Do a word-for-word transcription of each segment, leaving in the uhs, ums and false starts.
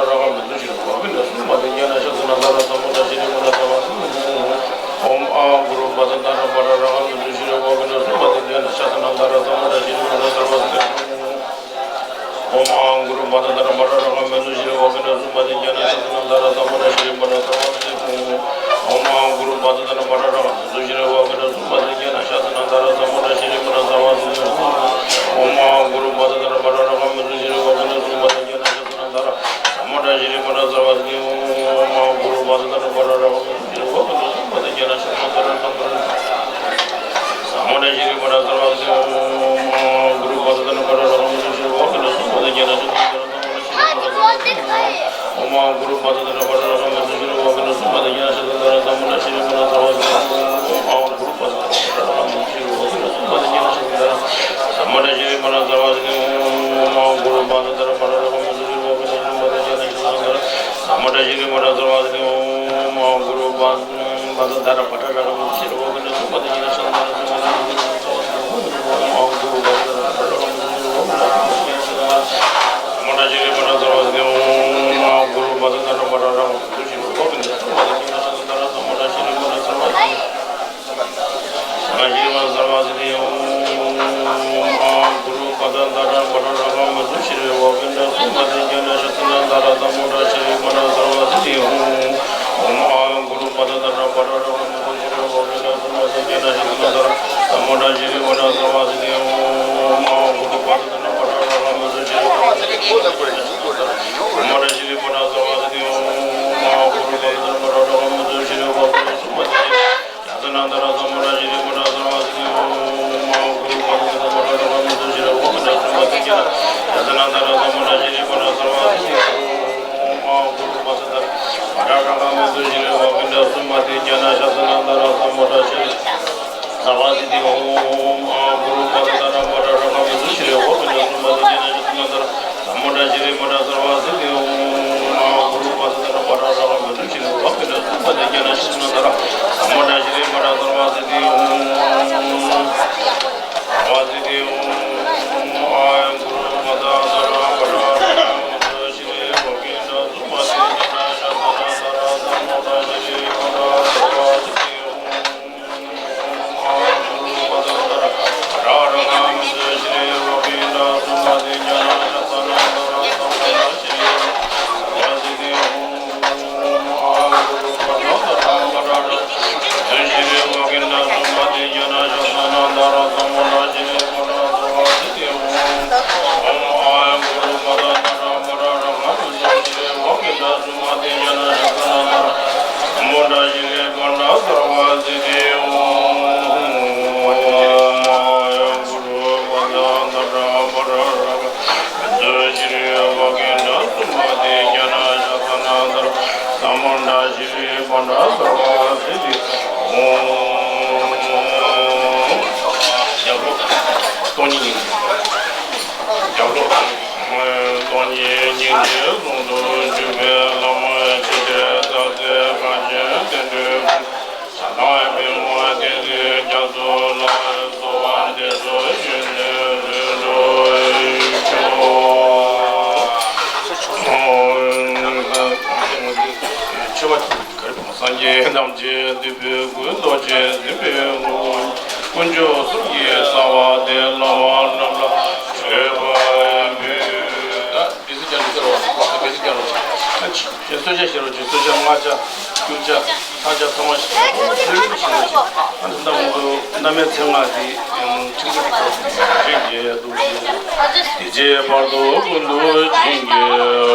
ར་ག་མི་འདུ་ཤེས་རབ་འོག་གི་ནས་སུ་མ་དེ་ཉན་ན་ཤ་ཚ་ན་ད་ར་ས་མོ་ད་ཤི་རི་མ་ན་ས་བ་སུ། ཨོམ་ཨ་གུ་རུ་པ་ད་ད་ར་པ་ར་ར་ག་མི་འདུ་ཤེས་རབ་འོག་གི་ནས་སུ་མ་དེ་ཉན་ན་ཤ་ཚ་ན་ད་ར་ས་མོ་ད་ཤི་རི་མ་ན་ས་བ་སུ། ཨོམ་ཨ་གུ་རུ་པ་ད་ད་ར་པ་ར་ར་ག་མི་འདུ་ཤེས་རབ་འོག་གི་ནས་སུ་མ་དེ་ཉན་ན་ཤ་ཚ་ན་ད་ར་ས་མོ་ད་ཤི་རི་མ་ན་ས་བ་སུ། ཨོམ་ཨ་གུ་རུ་པ་ད་ད་ར་པ་ར་ར་ག་མི་འདུ་ཤེས་རབ་འོག་གི་ནས་སུ་མ་དེ་ཉན་ན་ཤ་ཚ་ན་ད་ར་ས་མོ་ད་ཤི་རི་མ་ན་ས་བ་སུ། ཨོམ་ཨ་གུ་རུ་པ་ད་ད་ར་པ་ར་ར་ག་མི་འདུ་ཤེས་རབ་འོག་གི་ནས་སུ་མ་དེ་ཉན་ན་ཤ་ཚ་ན་ད་ར། ས་མོ་ད་ཤི་རི་མ་ན་ས་བ་སུ། ཨོམ་ཨ་གུ་རུ་པ་ད་ད་ར་པ་ར་ར་ག་མི་འདུ་ཤེས་རབ་འོག་གི་ནས་སུ་མ་དེ་ཉན་ན་ཤ་ཚ་ན་ད་ར་ས་མོ་ད་ཤི་རི་མ་ན་ས་བ་སུ། ཨོམ་ཨ་གུ་རུ་པ་ད་ད་ར་པ་ར་ར་ག་མི་འདུ་ཤེས་རབ་འོག་གི་ནས་སུ་མ་དེ་ཉན་ན་ཤ་ཚ་ན་ད་ར་ས་མོ་ད་ཤི་རི་མ་ན་ས་བ་སུ། ཨོམ་ཨ་གུ་རུ་པ་ད་ད་ར་པ་ར་ར་ག་མི་འདུ་ཤེས་རབ་འོག་གི་ནས་སུ་མ་དེ་ཉན་ན་ཤ་ཚ་ན་ད་ར་ས་མོ་ད་ཤི་རི་མ་ན་ས་བ་སུ། ཨོམ་ཨ་གུ་རུ་པ་ད་ད་ར་པ་ར་ར་ག་མི་འདུ་ཤེས་རབ་འོག་གི་ནས་སུ་མ་དེ་ཉན་ན་ཤ་ཚ་ན་ད་ར་ས་མོ་ད་ཤི་རི་མ་ན་ས་བ་སུ། ཨོམ་ཨ་གུ་རུ་པ་ད་ད་ར་པ་ར་ར་ག་མི་འདུ་ཤེས་རབ་འོག་གི་ནས་སུ་མ་དེ་ཉན་ན་ཤ་ཚ་ན་ད་ར་ས་མོ་ད་ཤི་རི་མ་ན་ས་བ་སུ། ཨོམ་ཨ་གུ་རུ་པ་པ་ད་ད་ར་པ་ར་ར་ག་མི་འདུ་ཤེས་རབ་འོག་གི་ནས་སུ་མ་དེ་ཉན་ན་ཤ་ཚ་ན་ད་ར་ས་མོ་ད་ཤི་རི་མ་ན་ས་བ་སུ། ཨོམ་ཨ་གུ་རུ་པ་ད་ད་ར་པ་ར་ར་ག་མི་འདུ་ཤེས་རབ་འོག་གི་ནས་སུ་མ་དེ་ཉན་ན་ཤ་ཚ་ན་ད་ར་ས་མོ་ད་ཤི་རི་མ་ན་ས་བ་སུ། ཨོམ་ཨ་གུ་རུ་པ་ད་ད་ར་པ་ར་ར་ག་མི་འདུ་ཤེས་རབ་འོག་གི་ནས་སུ་མ་དེ་ཉན་ན་ཤ་ཚ་ན་ད་ར་ས་མོ་ད་ཤི་རི་མ་ན་ས་བ་སུ། ཨོམ་ཨ་གུ་རུ་པ་ད་ད་ར་པ་ར་ར་ག་མི་འདུ་ཤེས་རབ་འོག་གི་ནས་སུ་མ་དེ་ཉན་ན་ཤ་ཚ་ན་ད་ར་ས་མོ་ད་ཤི་རི་མ་ན་ས་བ་སུ། ཨོམ་ཨ་གུ་རུ་པ་ད་ད་ར་པ་ར་ར་ག་མི་འདུ་ཤེས་རབ་འོག་གི་ནས་སུ་མ་དེ་ཉན་ན་ཤ་ཚ་ན་ད་ར་ས་མོ་ད་ཤི་རི་མ་ན་ས་བ་སུ། ཨོམ་ཨ་གུ་རུ་པ་ད་ད་ར་པ་ར་ར་ག་མི་འདུ་ཤེས་རབ་འོག་གི་ནས་སུ་མ་དེ་ཉན་ན་ཤ་ཚ་ན་ད་ར་ས་མོ་ད་ཤི་རི་མ་ན་ས་བ་སུ། ཨོམ་ཨ་གུ་རུ་པ་ད་ད་ར་པ་ར་ར་ག་མི་འདུ་ཤེས་རབ་འོག་གི་ནས་སུ་མ་དེ་ཉན་ན་ཤ་ཚ་ན་ད་ར་ས་མོ་ད་ཤི་རི་མ་ན་ས་བ་སུ། ཨོམ་ཨ་གུ་རུ་པ་ད་ད་ར་པ་ར་ར་ག་མི་འདུ་ཤེས་རབ་འོག་གི་ནས་སུ་མ་དེ་ཉན་ན་ཤ་ཚ་ན་ད་ར་ས་མོ་ད་ཤི་རི་མ་ན་ས་བ་སུ། ཨོམ་ཨ་གུ་རུ་པ་ད་ད་ར་པ་ར་ར་ག་མི་འདུ་ཤེས་རབ་འོག་གི་ནས་སུ་མ་དེ་ཉན་ན་ཤ་ཚ་ན་ད་ར་ས་མོ་ད་ཤི་རི་མ་ན་ས་བ་སུ། ཨོམ་ཨ་གུ་རུ་པ་ད་ད་ར་པ་ར་ར་ག་མི་འདུ་ཤེས་རབ་འོག་གི་ནས་སུ་མ་དེ་ཉན་ན་ཤ་ཚ་ན་ད་ར་ས་མོ་ད་ཤི་རི་མ་ན་ས་བ་སུ། ཨོམ་ཨ་གུ་རུ་པ་ད་ད་ར་པ་ར་ར་ག་མི་འདུ་ཤེས་རབ་འོག་གི་ནས་སུ་མ་དེ་ཉན་ན་ཤ་ཚ་ན་ད་ར་ས་མོ་ད་ཤི་རི་མ་ན་ས་བ་སུ། ཨོམ་ཨ་གུ་རུ་པ་ད་ད་ར་པ་ར་ར་ག་མི་འདུ་ཤེས་རབ་འོག་གི་ནས་སུ་མ་དེ་ཉན་ན་ཤ་ཚ་ན་ད་ར་ས་མོ་ད་ཤི་རི་མ་ན་ས་བ་སུ། སྟོང་ཉིད་སྙིང་རྗེ་ཟུང་དུ་འཇུག་པའི་བླ་མ་ཆོས་ཀྱི་རྩ་རྫས་གངས་ཅན་བསྟན་འགྲོའི་སྐུ། ཞྭ་དང་པདྨོ་བསྟན་འཛིན་རྒྱ་མཚོ་ལ། གསོལ་བ་འདེབས་སོ་ཞུས་ནས་ལུས་འགྲོ་ཞུ། མཆོད་པ། སངས་རྒྱས་རྣམས་ཀྱི་བདུད་པའི་མགོན། རྡོ་རྗེ་འཛིན་པའི་དངོས་པོ། དཀོན་མཆོག་གསུམ་གྱི་རྩ་བ་སྟེ། བླ་མ་རྣམས་ལ་མཆོད་པར་འབུལ། ད་བེ་ཚིག་རྒྱག་རོགས་ཟེར་རོགས། བེ་ཚིག་རྒྱག་རོགས་ཟེར། ཨ་ཅི། གསོལ་ཇ་བཞེས་རོགས་ཅིག། གསོལ་ཇ། སྔགས་ཇ། སྐྱུར་ཇ། ཕྱག་ཇ་ཚང་མ་བཞེས་རོགས། ཨ་ནི་ད་མོ་ཚོ་བླ་མའི་མཚན་སྔགས་འདི་ཡང་ཁྲིག་ཁྲིག་གི་ཐོག་བཞེས་རྒྱས་འདུག་ཟེར། དེ་རྗེས་བར་དོ་ཀུན་ཏུ་བྱིན་གྱིས་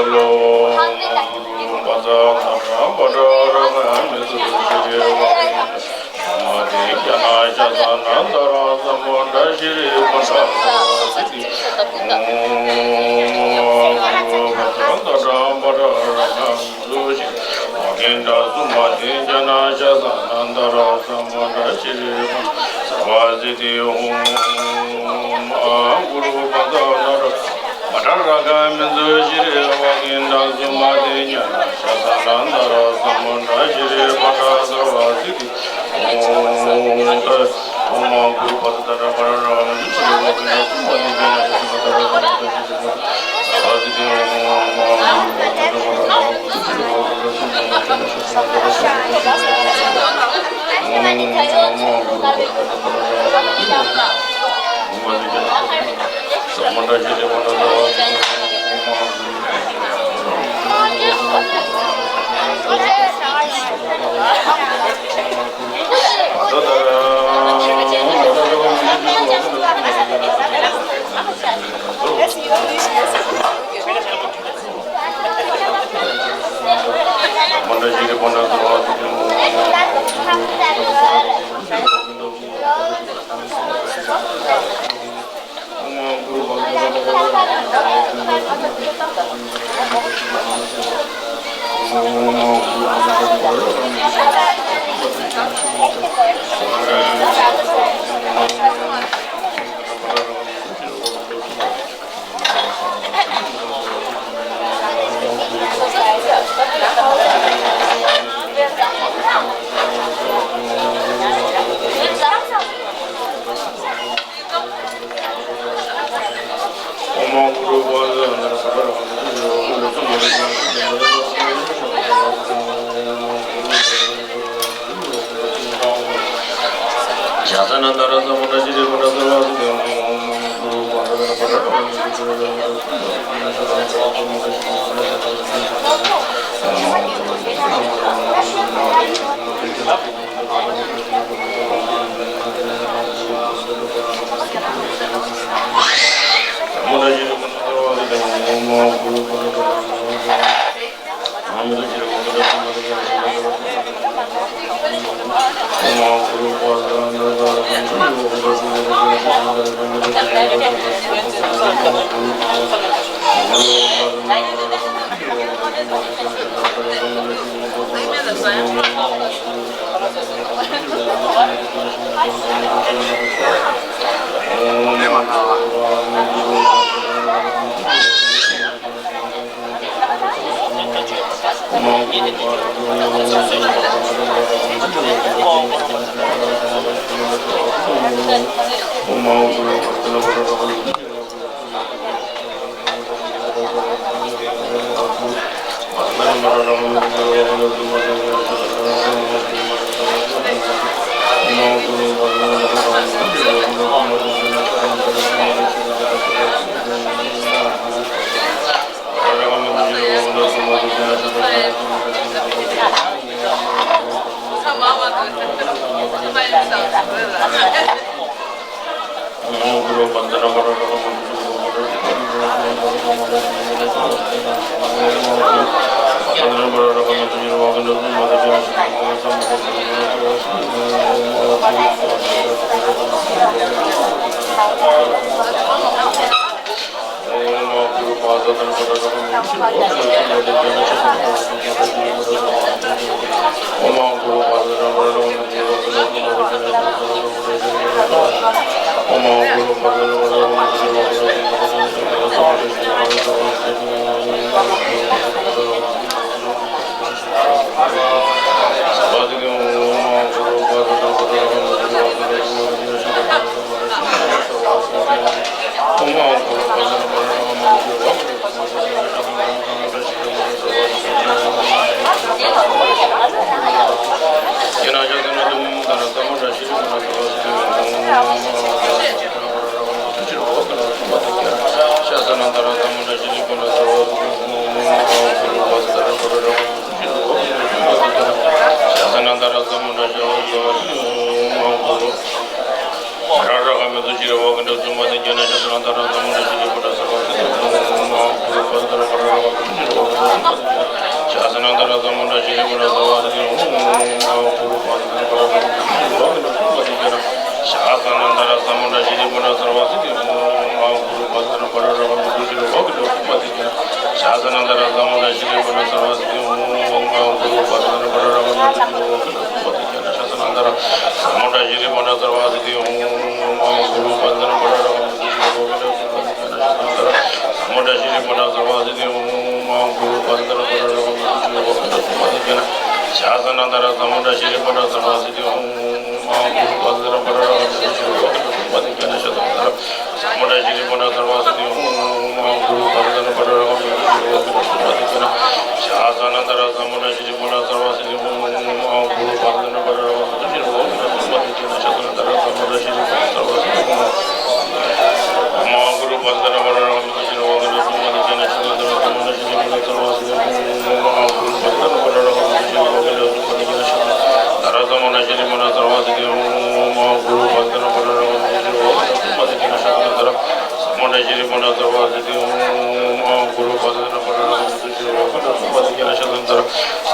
རློབས། ཨོཾ་གུ་རུ་པ་ཙ་ཏ་ཏྲ་པ་ཏྲ་ར་ག་མི་ཛུ་ཤྲཱི་ཝ་གི་ནཱ་ཛུ་མ་ཏི་ཛྙཱ་ན་ཤ་ས་ན་དྷ་ར་ས་མུ་དྲ་ཤྲཱི་པ་ཏྲ་ཛ་བ་ཛི་ཏི། ཨོཾ་གུ་རུ་པ་ཙ་ཏ་ཏྲ་པ་ཏྲ་ར་ག་མི་ཛུ་ཤྲཱི་ཝ་གི་ནཱ་ཛུ་མ་ཏི་ཛྙཱ་ན་ཤ་ས་ན་དྷ་ར་ས་མུ་དྲ་ཤྲཱི་པ་ཏྲ་ཛ་བ་ཛི་ཏི། ཨོཾ་ཨཱཿ་གུ་རུ་པ་ཙ་ཏ་ཏྲ་པ་ཏྲ་ར་ག་མི་ཛུ་ཤྲཱི་ཝ་གི་ནཱ་ཛུ་མ་ཏི་ཛྙཱ་ན་ཤ་ས་ན་དྷ་ར་ས་མུ་དྲ་ཤྲཱི་པ་ཏྲ་ཛ་བ་ཛི་ཏི། ཨོཾ་ཨཱཿ་གུ་རུ་པ་ཙ་ཏ་ཏྲ་པ་ཏྲ་ར་ག་མི་ཛུ་ཤྲཱི་ཝ་གི་ནཱ་ཛུ་མ་ཏི་ཛྙཱ་ན་ཤ་ས་ན་དྷ་ར་ས་མུ་དྲ་ཤྲཱི་པ་ཏྲ་ཛ་བ་ཛི་ཏི། ཨོཾ་ཨཱཿ་གུ་རུ་པ་ཙ་ཏ་ཏྲ་པ་ཏྲ་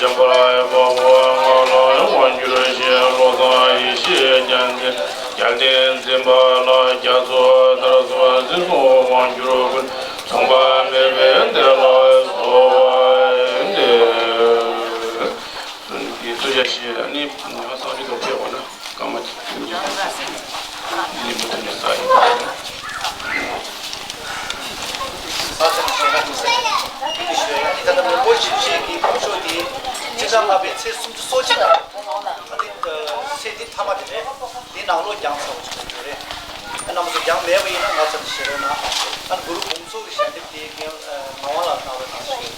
འཇམ་དཔལ་དབྱངས་དཔའ་བོ་ངག་དབང་དབང་བསྒྱུར་ཞེས། བློ་བཟང་ཡེ་ཤེས་རྒྱལ་མཚན་རྒྱལ་བསྟན་འཛིན་པ་ལ་རྒྱ་མཚོ་མཐར་སོན་འཛིན་སོགས་དབང་བསྒྱུར་ཀུན། མཚུངས་པ་མེད་པའི་བདེ་ལ་གསོལ་བ་འདེབས། གསུང་གི་གསོལ་ཇ་བཞེས། ཨ་ནི་ང་སང་ཉིན་དུ་ཕེབས་པ་ན་སྐར་མ་གཅིག་གཉིས་གཉིས་མུ་མཐུད་ནས་ས་ཡིན། ད་ལྟ་མི་འབོར་ཞིབ་བཤེར་གྱི་ཁོངས་ཕྱོགས་དེ་སྤྱི་ཟླ་ལྔ་པའི་ཚེས་སུམ་ཅུ་སོ་གཅིག་ལ་ཨ་ནི་ཚེས་འདི་མཐའ་མ་དེ་རེད། འདི་ནང་ལོགས་འགྱངས་ཚར་བ་ཞིག་ཡོད་རེད། ཨ་རྣམ་པ་ཚོ་འགྱངས་མེད་པ་ཡིན་ན་ང་ཚོ་ལ་ཞེ་རོགས་གནང་། ཨ་ནི་གུ་རུ་འབུམ་ཚོགས་ཀྱི་ཞལ་འདེབས་དེ་རྒན་ངག་དབང་ལགས་གནང་རོགས་གནང་ཞུ།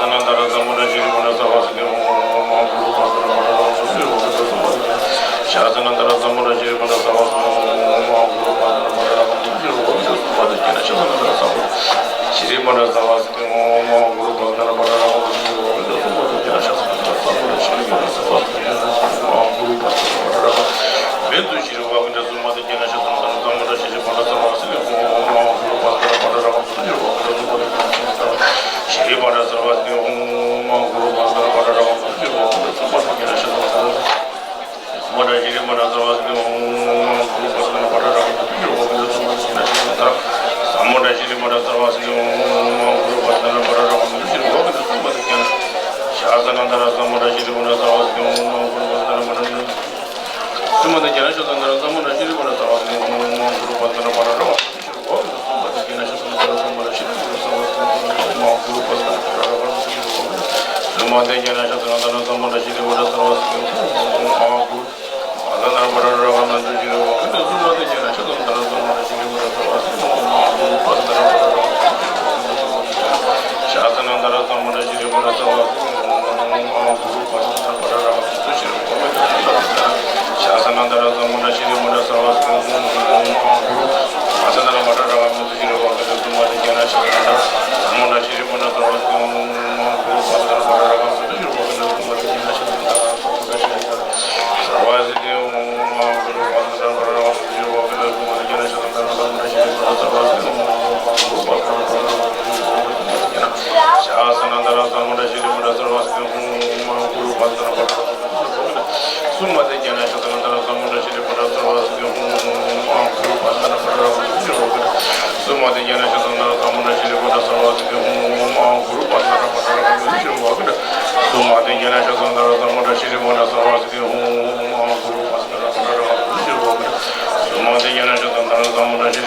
ཤཱ་ས་ན་དྷ་ར་ཛམ་བྷུ་ད་ཤྲི་བྷ་ཎ་སརྦ་སིདྡྷི་ཧཱུྃ། ཨོཾ་ཨཱཿ་གུ་རུ་བཛྲ་ཏ་ན་པྲ་ར་ཧ་ཨ་ཏུ་ཤྲི་ཝ་ཀ་ཏ་སུ་མ་ཏ་ཤཱ་ས་ན་དྷ་ར་ཛམ་བྷུ་ད་ཤྲི་བྷ་ཎ་སརྦ་སིདྡྷི་ཧཱུྃ། ཨོཾ་ཨཱཿ་གུ་རུ་བཛྲ་ཏ་ན་པྲ་ར་ཧ་ཨ་ཏུ་ཤྲི་ཝ་ཀ་ཏ་སུ་མ་ཏ་ཤཱ་ས་ན་དྷ་ར་ཛམ་བྷུ་ད་ཤྲི་བྷ་ཎ་སརྦ་སིདྡྷི་ཧཱུྃ། ཨོཾ་ཨཱཿ་གུ་རུ་བཛྲ་ཏ་ན་པྲ་ར་ཧ་ཨ་ཏུ་ཤྲི་ཝ་ཀ་ཏ་སུ་མ་ཏ་ཤཱ་ས་ན་དྷ་ར་ཛམ་བྷུ་ད་ཤྲི་བྷ་ཎ་སརྦ་སིདྡྷི་ཧཱུྃ། ཨོཾ་ཨཱཿ་གུ་རུ་བཛྲ་ཏ་ན་པྲ་ར་ཧ་ཨ་ཏུ་ཤྲི་ཝ་ཀ་ཏ་སུ་མ་ཏ་ཤཱ་ས་ན་དྷ་ར་ཛམ་བྷུ་ད་ཤྲི་བྷ་ཎ་སརྦ་སིདྡྷི་ཧཱུྃ། ཨོཾ་ཨཱཿ་གུ་རུ་བཛྲ་ཏ་ན་པྲ་ར་ཧ་ཨ་ཏུ་ཤྲི་ཝ་ཀ་ཏ་སུ་མ་ཏ་ཤཱ་ས་ན་དྷ་ར་ཛམ་བྷུ་ད་ཤྲི་བྷ་ཎ་སརྦ་སིདྡྷི་ཧཱུྃ། ཨོཾ་ཨཱཿ་གུ་རུ་བཛྲ་ཏ་ན་པྲ་ར་ཧ་ཨ་ཏུ་ཤྲི་ཝ་ཀ་ཏ་སུ་མ་ཏ་ཤཱ་ས་ན་དྷ་ར་ཛམ་བྷུ་ད་ཤྲི་བྷ་ཎ་སརྦ་སིདྡྷི་ཧཱུྃ། ཨོཾ་ཨཱཿ་གུ་རུ་བཛྲ་ཏ་ན་པྲ་ར་ཧ་ཨ་ཏུ་ཤྲི་ཝ་ཀ་ཏ་སུ་མ་ཏ་ཤཱ་ས་ན་དྷ་ར་ཛམ་བྷུ་ད་ཤྲི་བྷ་ཎ་སརྦ་སིདྡྷི་ཧཱུྃ། ཨོཾ་ཨཱཿ་གུ་རུ་བཛྲ་ཏ་ན་པྲ་ར་ཧ་ཨ་ཏུ་ཤྲི་ཝ་ཀ་ཏ་སུ་མ་ཏ་ཤཱ་ས་ན་དྷ་ར་ཛམ་བྷུ་ད་ཤྲི་བྷ་ཎ་སརྦ་སིདྡྷི་ཧཱུྃ། ཨོཾ་ཨཱཿ་གུ་རུ་བཛྲ་ཏ་ན་པྲ་ར་ཧ་ཨ་ཏུ་སུ་མ་ཏ་ཤཱ་ས་ན་དྷ་ར་ཛམ་བྷུ་ད་ཤྲི་བྷ་ཎ་སརྦ་སིདྡྷི་ཧཱུྃ། ཨོཾ་ཨཱཿ་གུ་རུ་བཛྲ་ཏ་ན་པྲ་ར་ཧ་ཨ་ཏུ་ཤྲི་ཝ་ཀ་ཏ་སུ་མ་ཏ་ཤཱ་ས་ན་དྷ་ར་ཛམ་བྷུ་ད་ཤྲི་བྷ་ཎ་སརྦ་སིདྡྷི་ཧཱུྃ། ཨོཾ་ཨཱཿ་གུ་རུ་བཛྲ་ཏ་ན་པྲ་ར་ཧ་ཨ་ཏུ་ཤྲི་ཝ་ཀ་ཏ་སུ་མ་ཏ་ཤཱ་ས་ན་དྷ་ར་ཛམ་བྷུ་ད་ཤྲི་བྷ་ཎ་སརྦ་སིདྡྷི་ཧཱུྃ། ཨོཾ་ཨཱཿ་གུ་རུ་བཛྲ་ཏ་ན་པྲ་ར་ཧ་ཨ་ཏུ་ཤྲི་ཝ་ཀ་ཏ་སུ་མ་ཏ་ཤཱ་ས་ན་དྷ་ར་ཛམ་བྷུ་ད་ཤྲི་བྷ་ཎ་སརྦ་སིདྡྷི་ཧཱུྃ། ཨོཾ་ཨཱཿ་གུ་རུ་བཛྲ་ཏ་ན་པྲ་ར་ཧ་ཨ་ཏུ་ཤྲི་ཝ་ཀ་ཏ་སུ་མ་ཏ་ཤཱ་ས་ན་དྷ་ར་ཛམ་བྷུ་ད་ཤྲི་བྷ་ཎ་སརྦ་སིདྡྷི་ཧཱུྃ། ཨོཾ་ཨཱཿ་གུ་རུ་བཛྲ་ཏ་ན་པྲ་ར་ཧ་ཨ་ཏུ་ཤྲི་ཝ་ཀ་ཏ་སུ་མ་ཏ་ཤཱ་ས་ན་དྷ་ར་ཛམ་བྷུ་ད་ཤྲི་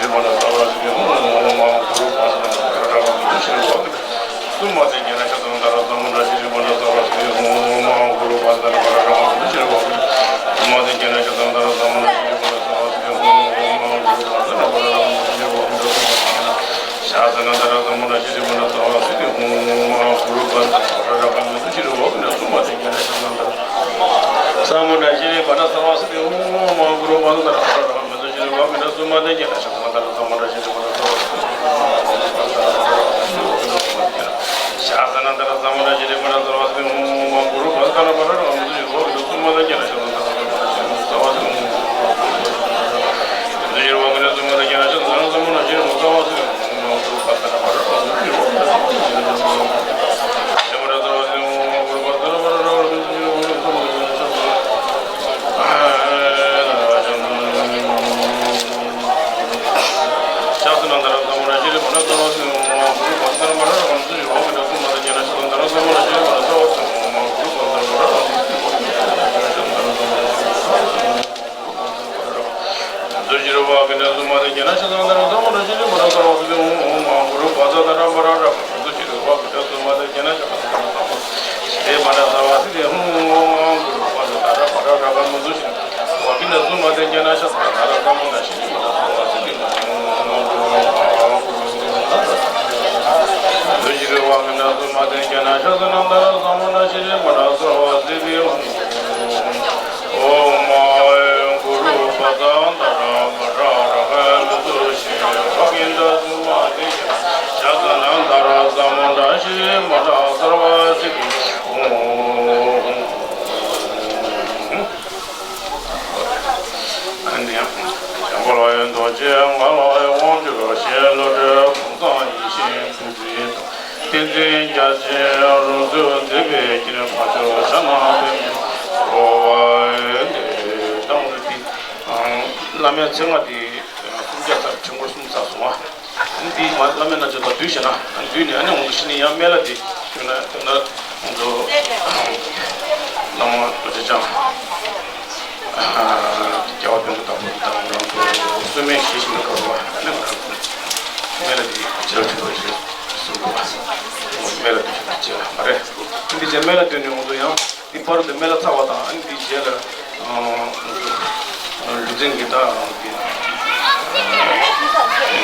བྷ་ཎ་སརྦ་སིདྡྷི་ཧཱུྃ། ཨོཾ་ཨཱཿ་གུ་རུ་བཛྲ་ཏ་ན་པྲ་ར་ཧ་ཨ་ཏུ་ཤྲི་ཝ་ཀ་ཏ་སུ་མ་ཏ་ཤཱ་ས་ན་དྷ་ར་ཛམ་བྷུ་ད་ཤྲི་བྷ་ཎ་སརྦ་སིདྡྷི་ཧཱུྃ། ཨོཾ་ཨཱཿ་གུ་རུ་བཛྲ་ཏ་ན་པྲ་ར་ཧ་ཨ་ཏུ་ཤྲི་ཝ་ཀ་ཏ་སུ་མ་ཏ་ཤཱ་ས་ན་དྷ་ར་ཛམ་བྷུ་ད་ཤྲི་བྷ་ཎ་སརྦ་སིདྡྷི་ཧཱུྃ། ཨོཾ་ཨཱཿ་གུ་རུ་བཛྲ་ཏ་ན་པྲ་ར་ཧ་ཨ་ཏུ་ཤྲི་ཝ་ཀ་ཏ་སུ་མ་ཏ་ཤཱ་ས་ན་དྷ་ར་ཛམ་བྷུ་ད་ཤྲི་བྷ་ཎ་སརྦ་སིདྡྷི་ཧཱུྃ། ཨོཾ་ཨཱཿ་གུ་རུ་བཛྲ་ཏ་ན་པྲ་ར་ཧ་ཨ་ཏུ་ཤྲི་ཝ་ཀ་ཏ་སུ་མ་ཏ་ཤཱ་ས་ན་དྷ་ར་ཛམ་བྷུ་ད་ཤྲི་བྷ་ཎ་སརྦ་སིདྡྷི་ཧཱུྃ། ཨོཾ་ཨཱཿ་གུ་རུ་བཛྲ་ཏ་ན་པྲ་ར་ཧ་ཨ་ཏུ་ཤྲི་ཝ་ཀ་ཏ་སུ་མ་ཏ་ཤཱ་ས་ན་དྷ་ར་ཛམ་བྷུ་ད་ཤྲི་བྷ་ཎ་སརྦ་སིདྡྷི་ཧཱུྃ། ཨོཾ་ཨཱཿ་གུ་རུ་བཛྲ་ཏ་ན་པྲ་ར་ཧ་ཨ་ཏུ་ཤྲི་ཝ་ཀ་ཏ་སུ་མ་ཏ་ཤཱ་ས་ན་དྷ་ར་ཛམ་བྷུ་ད་ཤྲི་བྷ་ཎ་སརྦ་སིདྡྷི་ཧཱུྃ། ཨོཾ་ཨཱཿ་གུ་རུ་བཛྲ་ཏ་ན་པྲ་ར་ཧ་ཨ་ཏུ་ཤྲི་ཝ་ཀ་ཏ་སུ་མ་ཏ་ཤཱ་ས་ན་དྷ་ར་ཛམ་བྷུ་ད་ཤྲི་བྷ་ཎ་སརྦ་སིདྡྷི་ཧཱུྃ། ཨོཾ་ཨཱཿ་གུ་རུ་བཛྲ་ཏ་ན་པྲ་ར་ཧ་ཨ་ཏུ་ཤྲི་ཝ་ཀ་ཏ་སུ་མ་ཏ་ཤཱ་ས་ན་དྷ་ར་ཛམ་བྷུ་ད་ཤྲི་བྷ་ཎ་སརྦ་སིདྡྷི་ཧཱུྃ། ཨོཾ་ཨཱཿ་གུ་རུ་བཛྲ་ཏ་ན་པྲ་ར་ཧ་ཨ་ཏུ་ཤྲི་ཝ་ཀ་ཏ་སུ་མ་ཏ་ཤཱ་ས་ན་དྷ་ར་ཛམ་བྷུ་ད་ཤྲི་བྷ་ཎ་སརྦ་སིདྡྷི་ཧཱུྃ། ཨོཾ་ཨཱཿ་གུ་རུ་བཛྲ་ཏ་ན་པྲ་ར་ཧ་ཨ་ཏུ་ཤྲི་ཝ་ཀ་ཏ་སུ་མ་ཏ་ཤཱ་ས་ན་དྷ་ར་ཛམ་བྷུ་ད་ཤྲི་བྷ་ཎ་སརྦ་སིདྡྷི་ཧཱུྃ། ཨོཾ་ཨཱཿ་གུ་རུ་བཛྲ་ཏ་ན་པྲ་ར་ཧ་ཨ་ཏུ་ཤྲི་ཝ་ཀ་ཏ་སུ་མ་ཏ་ཤཱ་ས་ན་དྷ་ར་ཛམ་བྷུ་ད་ཤྲི་བྷ་ཎ་སརྦ་སིདྡྷི་ཧཱུྃ། ཨོཾ་ཨཱཿ་གུ་རུ་བཛྲ་ཏ་ན་པྲ་ར་ཧ་ཨ་ཏུ་ཤྲི་ཝ་ཀ་ཏ་སུ་མ་ཏ་ཤཱ་ས་ན་དྷ་ར་ཛམ་བྷུ་ད་ཤྲི་བྷ་ཎ་སརྦ་སིདྡྷི་ཧཱུྃ། ཨོཾ་ཨཱཿ་གུ་རུ་བཛྲ་ཏ་ན་པྲ་ར་ཧ་ཨ་ཏུ་ཤྲི་ཝ་ཀ་ཏ་སུ་མ་ཏ་ཤཱ་ས་ན་དྷ་ར་ཛམ་བྷུ་ད་ཤྲི་བྷ་ཎ་སརྦ་སིདྡྷི་ཧཱུྃ། ཨོཾ་ཨཱཿ་གུ་རུ་བཛྲ་ཏ་ན་པྲ་ར་ཧ་ཨ་ཏུ་ཤྲི་ཝ་ཀ་ཏ་སུ་མ་ཏ་ཤཱ་ས་ན་དྷ་ར་ཛམ་བྷུ་ད་ཤྲི་བྷ་ཎ་སརྦ་སིདྡྷི་ཧཱུྃ། ཨ་ནི་ཡང་། བྱམས་པ་ལ་ཡང་རྡོ་རྗེ་ལྔ་ལ་ཡང་དབང་ཕྱུག་ཞེས་བློ་གྲོས་ཕུན་ཚོགས་ཡེ་ཤེས་ཀུན་འདུས་དང་། བསྟན་འཛིན་རྒྱ་ཆེན་རོལ་མཚོས་མཛད་པའི་དཀྱིལ་འཁོར་བར་ཆད་བྱ་རྣམས་པའི་སྒོ་ནས་དང་དེ། བླ་མའི་མཚན་སྔགས་དེ་སུམ་བརྒྱ་ཚར་ཆེན་པོ་གསུམ་ཚར་སོང་བ། འདི་མ་བླ་མའི་རྣལ་འབྱོར་དང་བསྡུས་བྱས་ན་བསྡུས་ནས་ཨ་ནི་འོང་དུ་ཕྱི་ནས་ཡང་སྨན་བླ་དེ་བསྡུས་ན་བསྡུས་ན་ང་ཚོ་བླ་མ་རྡོ་རྗེ་འཆང་རྒྱལ་བ་དོན་གྲུབ་དང་པོ་དང་ང་ཚོ་གསོལ་སྨན་བཞེས་བཞིན་པའི་སྐབས་སུ་ཨ་ནི་ང་ཚོ་སྨན་བླ་དེ་བྱེད་ལ་ཐུབ་པ་ཞིག་གསུངས་འདུག་བ། སྨན་བླ་དེ་བྱེད་ལ་མ་རེད། འདི་བྱས་སྨན་བླ་བསྡུས་ནས་ང་ཚོ་ཡང་། འདི་བར་དུ་སྨན་བླ་ཚར་བ་དང་ཨ་ནི་འདིའི་རྗེས་ལ་ཨ་ལུས་རྩལ་གྱི་ད་ཨ་འདི་ཨ་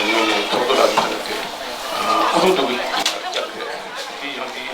ངོས་ནས་ཐོག་ཏུ་ལ་ལུས་རྩལ་དེ་ཨ་སྐུ་གསུང་ཐུགས་ཀྱི་རྒྱབ་རེད། འདི་ཡང་འདི་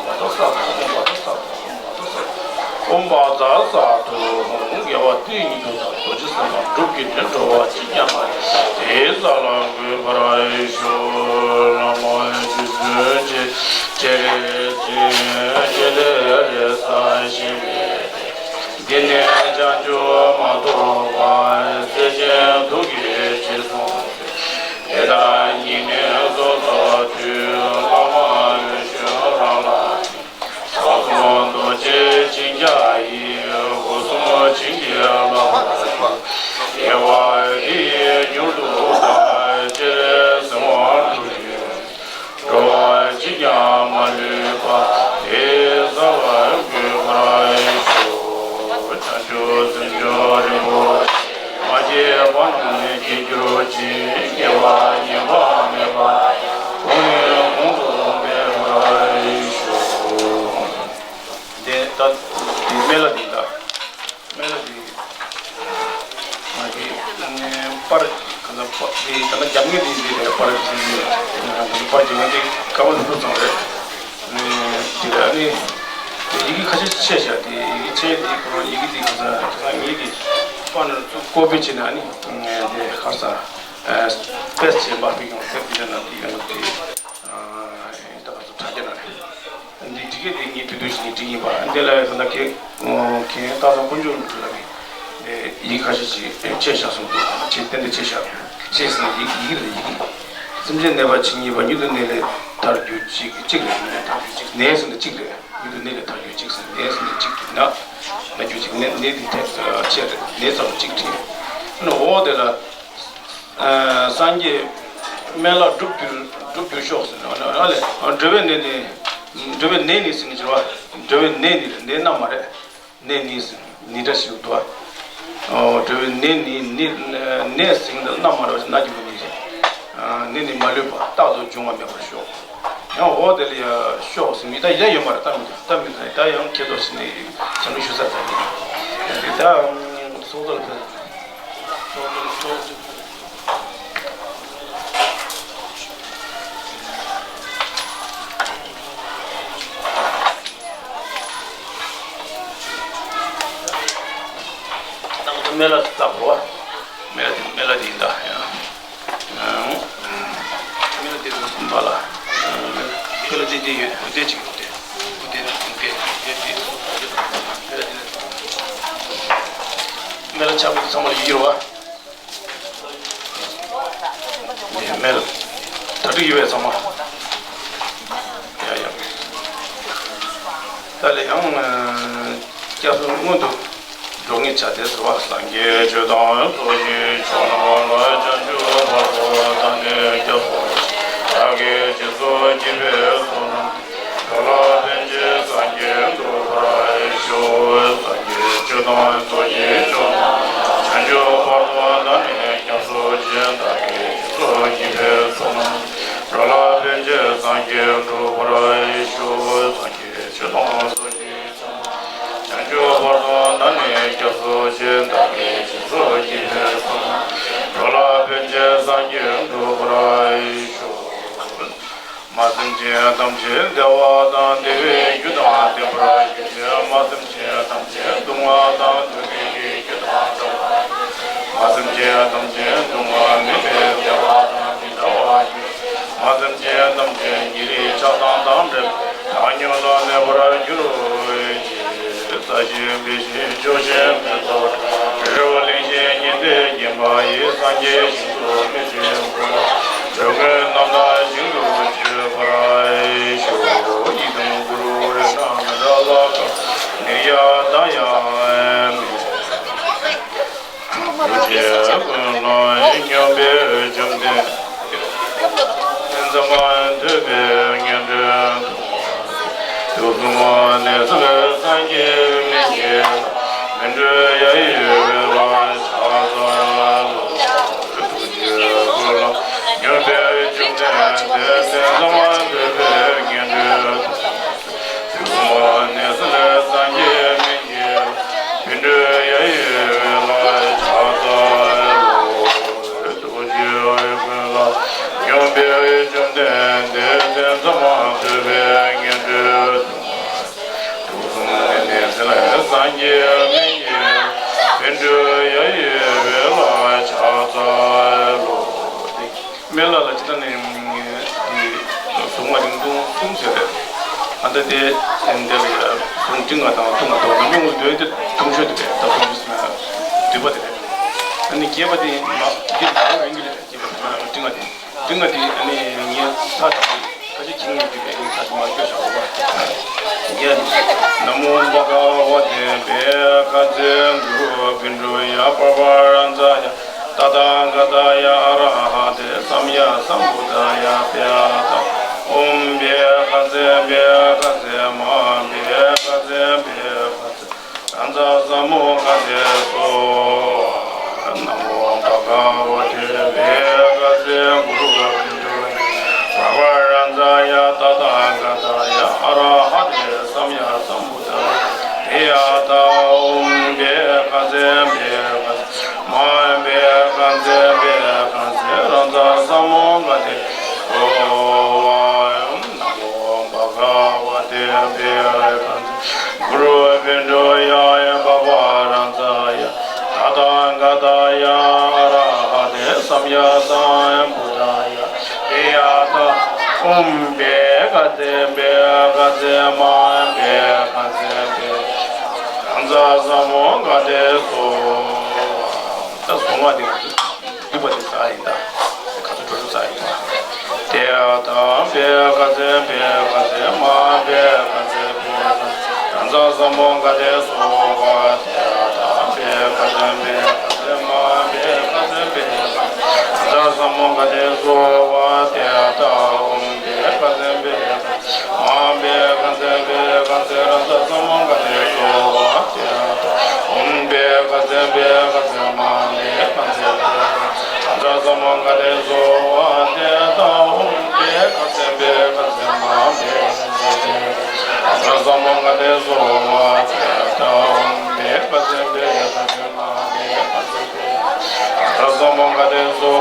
ཨོཾ་བཛྲ་ས་ཏྭ་ཧཱུྃ། ཨོཾ་བཛྲ་ས་ཏྭ་ཧཱུྃ། དགེ་བ་དེ་ཉིད་དུ་བདག་རྡོ་རྗེ་སེམས་དཔའ་འབྲུག་གི་དོན་འགྲོ་བ་གཅིག་ཀྱང་མ་ལུས་པ། དེའི་ས་ལ་འགོད་པར་ཞུ། བླ་མ་རྗེ་བཙུན་རྗེ་རྗེ་རེ་བཙུན་རྗེ་ལས་རེ་ས་ཞེས་པའི་འདི་ནས་བྱང་ཆུབ་མ་ཐོབ་པར་སེམས་ཅན་སྡུག་བསྔལ་ཅི་གསུངས་ཏེ། དེ་དག་ཉིད་ནས་སོ་སོར་ཐུལ། བླ་མ་ལུས་གཞོན་རང་ལ་ཕྱིན། ཕྱག་གསུམ་རྡོ་རྗེ་འཆང་རྒྱ་ཡིས། སྒོ་གསུམ་བྱིན་གྱིས་བརླབ་པར་ཤོག་དགེ་བ་འདི་ཡིས་མྱུར་དུ་བདག་སྤྱིར་གསོལ་བ་འདེབས་ཀྱི་ཡོད། འགྲོ་བ་གཅིག་ཀྱང་མ་ལུས་པ། དེའི་ས་ལ་འགོད་པར་ཞུ། བྱང་ཆུབ་སེམས་མཆོག་རིན་པོ་ཆེ། མ་སྐྱེས་པ་རྣམས་སྐྱེ་གྱུར་ཅིག་སྐྱེས་པ་ཉམས་པ་མེད་པ། གོང་ནས་གོང་དུ་འཕེལ་བར་ཤོག་དེ་ལྟ་དེ་སྨན་བླ་འདི་ལྟ། སྨན་བླ་འདི། ང་འདི་པར་ག་ན་པར་འདི་ག་ན་རྒྱབ་ངེས་འདི་འདི་རེད། པར་འདི་ང་རང་པར་འདི་ང་འདི་ཀ་བ་ལྷུན་པོ་ཚང་རེད། འདི་ལ་ནི་ཡི་གེ་ཁ་ཤས་ཆད་བཞག་དེ་ཡི་གེ་ཆད་འདི་ཁོ་རང་ཡི་གེ་འདི་ག་ས་ག་ས་ངེས་འདི་པར་ནང་བཙུགས་ཀོ་པི་བྱས་ན་ནི་འདི་ག་ས་པེ་སི་ཊི་བྱས་པ་ཕིག་ཡོང་དེབ་འདི་ན་འདི་ཡང་འདི། ད་ག་ཚོད་དྲ་རྒྱ་ན་རེད། འདི་འདི་གས་དེ་ངས་དུས་དུས་ཤིག་ངས་འདྲི་ཡིན་པ། འདི་ལ་ཡང་ད་ལྟ་ཁྱེད་ཁྱེད་ཏག་ཏག་དཀོན་མཆོག་རིན་པོ་ཆེ་ལ་ངས་ཡིག་ཁ་ཤས་ཤིག་ཆད་བཞག་སོང་འདུག་ཆེད་གཏན་དུ་ཆད་བཞག་ཅེས་ཟེར་ན་ཡི་ཡི་གེ་རེད། ཡི་གེ། སེམས་ཅན་གནས་པ་ཇི་སྙེད་པ། མྱུར་དུ་གནས་ལས་ཐར་གྱུར་ཅིག་གཅིག་རེད། མྱུར་དུ་ཐར་གྱུར་ཅིག་ནས་ཟེར་ན་གཅིག་རེད། མྱུར་དུ་གནས་ལས་ཐར་གྱུར་ཅིག་ཟེར་ན་ནས་ཟེར་ན་གཅིག་གི་ན། ན་གྱུར་ཅིག་ནས་ནས་དེ་ཐད་ཆེ་རེད། ནས་ཙམ་གཅིག་བྲིས། ཨ་ནི་འོ་དེ་ལ། ཨ་སངས་རྒྱས་སྨན་བླ་སྒྲུབ་གྱུར་སྒྲུབ་གྱུར་ཤོག་ཟེར་ན་ཨ་ལས་འགྲོ་བའི་ནད་ནི། འགྲོ་བའི་ནད་ནི་ཟེར་ནི་ཅི་བ། འགྲོ་བའི་ནད་ནི་ནད་རྣམས་མ་རེད། ནད་ནི་ཟེར་ནི་འདྲ་ཞིག་འདུག་ཨ། འགྲོ་བའི་ནད་ནི་ནི་ནད་ཟེར་ནི་རྣམས་མ་རེད་ཟེར་ན་གྱི་མི་ནི། ནད་ནི་མ་ལུས་པ་རྟག་ཏུ་འབྱུང་བ་མེད་པར་ཤོག་ཡང་འོ་དེ་ལ་ཡ་ཤོག་ཟེར་མི་ད་ཡ་ཡོད་མ་རེད། ད་མི་ད་མི་ད་ཡང་ཁྱེད་ཚོ་ཟེར་ནི་བྱ་མི་ཞུ་ས་ད་ནི་ད་སོག་ཚོ་ལ་ཕེབས། སྨན་བླ་ལ་བརྟག་གོ། སྨན་བླ་དེ་སྨན་བླ་དེ་ཡིན་ད་ཡང་། སྨན་བླ་དེ་ཚོ་གསུམ་པ་ལ། སྨན་བླ་དེ་དེ་ཡོད། དེ་གཅིག་ཡོད་དེ། དེ་དེ་དེ་དེ་དེ་སྨན་བླ་དེ་ནས། སྨན་བླ་ཆགས་པའི་ཚང་མ་ལ་ཡིད་ཡོད་བ། མེད། ད་དུ་ཡོད་པའི་ཚང་མ། ཡ་ཡ། ད་ལས་ཡང་། སྐྱབས་སུ་མངོན་དུ་འགྲོ་ངེས་བྱ་དེ་ཟེར་བ། སངས་རྒྱས་ཆོས་དང་ཚོགས་ཀྱི་མཆོག་རྣམས་ལ། བྱང་ཆུབ་བར་དུ་བདག་ནི་སྐྱབས་སུ་མཆི། བདག་གིས་སྦྱིན་སོགས་བགྱིས་པའི་བསོད་ནམས། འགྲོ་ལ་ཕན་ཕྱིར་སངས་རྒྱས་འགྲུབ་པར་ཤོག་སངས་རྒྱས་ཆོས་དང་ཚོགས་ཀྱི་མཆོག་རྣམས། བྱང་ཆུབ་བར་དུ་བདག་ནི་སྐྱབས་སུ་མཆི། བདག་གིས་སྦྱིན་སོགས་བགྱིས་པའི་བསོད་ནམས། འགྲོ་ལ་ཕན་ཕྱིར་སངས་རྒྱས་འགྲུབ་པར་ཤོག་སངས་རྒྱས་ཆོས་དང་ཚོགས་ཀྱི་མཆོག་རྣམས། བྱང་ཆུབ་བར་དུ་བདག་ནི་སྐྱབས་སུ་མཆི། བདག་གིས་སྦྱིན་སོགས་བགྱིས་པའི་བསོད་ནམས། འགྲོ་ལ་ཕན་ཕྱིར་སངས་རྒྱས་འགྲུབ་པར་ཤོག་མ་སེམས་ཅན་ཐམས་ཅད་བདེ་བ་དང་བདེ་བའི་རྒྱུ་དང་ལྡན་པར་གྱུར་ཅིག་མ་སེམས་ཅན་ཐམས་ཅད་སྡུག་བསྔལ་དང་སྡུག་བསྔལ་གྱི་རྒྱུ་དང་བྲལ་བར་གྱུར་ཅིག་མ་སེམས་ཅན་ཐམས་ཅད་སྡུག་བསྔལ་མེད་པའི་བདེ་བ་དང་ཇི་འདྲ་བར་གྱུར་ཅིག་མ་སེམས་ཅན་ཐམས་ཅད་བགེགས་རིགས་ཆགས་སྡང་དང་བྲལ་བའི་བདག་ཉིད་དུ་གནས་པར་གྱུར་ཅིག་ས་གཞི་འབིགས་ཤིང་ཆུ་ཤིང་མེ་ཏོག་རི་བོ་གླིང་བཞི་ཉི་ཟེར་སྐྱེ་འཕེལ་ཡི་སངས་རྒྱས་ཞིང་དུ་སྨིན་ཅིང་གོ་ལ་འགྲོ་ཀུན་རྣམ་དག་ཞིང་དུ་སྤྱོད་པར་ཤོག་ཡི་དམ་གུ་རུ་རཏྣ་ནཱ་ཛ་ལ་ཀ་ནི་ཡ་ཏ་ཡ། ཐུགས་རྗེ་ཀུན་ལ་སྙོམས་པའི་བཅོམ་ལྡན། ཐུགས་སུ་མ་ཐུབ་པའི་ངན་འགྲོའི་དུག་གསུམ་ནད་སེལ་སངས་རྒྱས་སྨན་གྱི་བླ། སྨིན་གྲོལ་ཡབ་ཡུམ་འོད་ལ་ཕྱག་འཚལ་ལོ། ཐུགས་རྗེ་ཀུན་ལ་སྙོམས་པའི་བཅོམ་ལྡན་འདས། ཐུགས་སུ་མ་ཐུབ་པའི་ངན་འགྲོའི་དུག་གསུམ་ནད་སེལ་སངས་རྒྱས་སྨན་གྱི་བླ། སྨིན་གྲོལ་ཡབ་ཡུམ་འོད་ལ་ཕྱག་འཚལ་ལོ། ཐུགས་རྗེ་ཀུན་ལ་སྙོམས་པའི་བཅོམ་ལྡན་འདས། ཐུགས་སུ་མ་ཐུབ་པའི་ངན་འགྲོའི་དུག་གསུམ་ནད་སེལ་སངས་རྒྱས་སྨན་གྱི་བླ། སྨིན་གྲོལ་ཡབ་ཡུམ་འོད་ལ་ཕྱག་འཚལ་ལོ། སྨན་བླ་ལ་ཅི་ལྟར་ནས་གཟུངས་མ་རིང་ཐུང་གསུམ་ཟེར་རེད། ཨ་ད་དེ་འདི་ལ་ཡ་གཟུངས་འབྲིང་བ་དང་ཐུང་བ་དང་ནི་མི་འདོན་ཏེ་ཐུང་ཤོས་དེ་རེད། ད་ཁོང་གིས་ཟེར་ན་བསྡུས་པ་དེ་རེད། ཨ་ནི་རྒྱས་པ་དེ་མ་རྒྱས་པ་རིང་གི་རེད། རྒྱས་པ་དེ་མ་འབྲིང་བ་དེ། འབྲིང་བ་དེ་ཨ་ནི་ངས་ཚར་ཐག་ཆོད་ཁ་ཤས་ཁྱེད་ཉིད་ཀྱིས་ངས་ཚར་ཐག་མ་བཀོད་བཞག་པ། ཡ། ན་མོ་བྷ་ག་ཝ་ཏེ་བྷྱ་ཥ་ཛྱ་གུ་རུ་པཎྜི་ཏ་ཡ་པ་པཱ་རཱ་ཛ་ཡ་ཏ་ཐཱ་ག་ཏཱ་ཡ་ཨ་ར་ཧ་ཏེ་སམ་ཡ་སམ་བུདྡྷཱ་ཡ་བྷྱ་ཏ། ཨོཾ་བྷྱ་ཥ་ཛྱ་བྷྱ་ཥ་ཛྱ་མ་ཧཱ་བྷྱ་ཥ་ཛྱ་བྷྱ་ཥ་ཛྱ་རཱ་ཛ་ས་མུདྒ་ཏེ་སྭཱ་ཧཱ། ན་མོ་བྷ་ག་ཝ་ཏེ་བྷྱ་ཥ་ཛྱ་གུ་རུ་པཎྜི་ཏ་ཡ་པ་པཱ་རཱ་ཛ་ཡ་ཏ་ཐཱ་ག་ཏཱ་ཡ་ཨ་ར་ཧ་ཏེ་སམ་ཡ་སམ་བུདྡྷཱ་ཡ་བྷྱ་ཏ། ཨོཾ་བྷྱ་ཥ་ཛྱ་བྷྱ་ཥ་ཛྱ་མ་ཧཱ་བྷྱ་ཥ་ཛྱ་བྷྱ་ཥ་ཛྱ་རཱ་ཛ་ས་མུདྒ་ཏེ་སྭཱ་ཧཱ། ན་མོ་བྷ་ག་ཝ་ཏེ་བྷྱ་ཥ་ཛྱ་གུ་རུ་པཎྜི་ཏ་ཡ་པ་པཱ་རཱ་ཛ་ཡ་ཏ་ཐཱ་ག་ཏཱ་ཡ་ཨ་ར་ཧ་ཏེ་སམ་ཡ་སམ་བུདྡྷཱ་ཡ་བྷྱ་ཏ། ཨོཾ་བྷྱ་ཥ་ཛྱ་བྷྱ་ཥ་ཛྱ་མ་ཧཱ་བྷྱ་ཥ་ཛྱ་བྷྱ་ཥ་ཛྱ་རཱ་ཛ་ས་མུདྒ་ཏེ་སྭཱ་ཧཱ། ད་གཟུངས་མ་དེ། པ་དེ་ས་ཡིན་ད། ཁ་ཚུར་འགྲོ་རྒྱུ་ས་ཡིན་ད། དེ་ཡང་དམ་པའི་བཀའ་སྩལ་པའི་བཀའ་སྩལ་མ་འབད་བཀའ་སྩལ་པའི་བཀའ་སྩལ་རང་རྩ་ཟབ་མོ་བཀའ་དྲིན་གསོལ་བ། དེ་ཡང་དམ་པའི་བཀའ་སྩལ་པའི་བཀའ་སྩལ་མ་འབད་བཀའ་སྩལ་པའི་བཀའ་སྩལ་རང་རྩ་ཟབ་མོ་བཀའ་དྲིན་གསོལ་བ། དེ་ཡང་དམ་པའི་བཀའ་སྩལ་པའི་བཀའ་སྩལ་མ་འབད་བཀའ་སྩལ་པའི་བཀའ་སྩལ་རང་རྩ་ཟབ་མོ་བཀའ་དྲིན་གསོལ་བ། དེ་ཡང་དམ་པའི་བཀའ་སྩལ་པའི་བཀའ་སྩལ་མ་འབད་བཀའ་སྩལ་པའི་བཀའ་སྩལ་རང་རྩ་ཟབ་མོ་བཀའ་དྲིན་གསོལ་བ།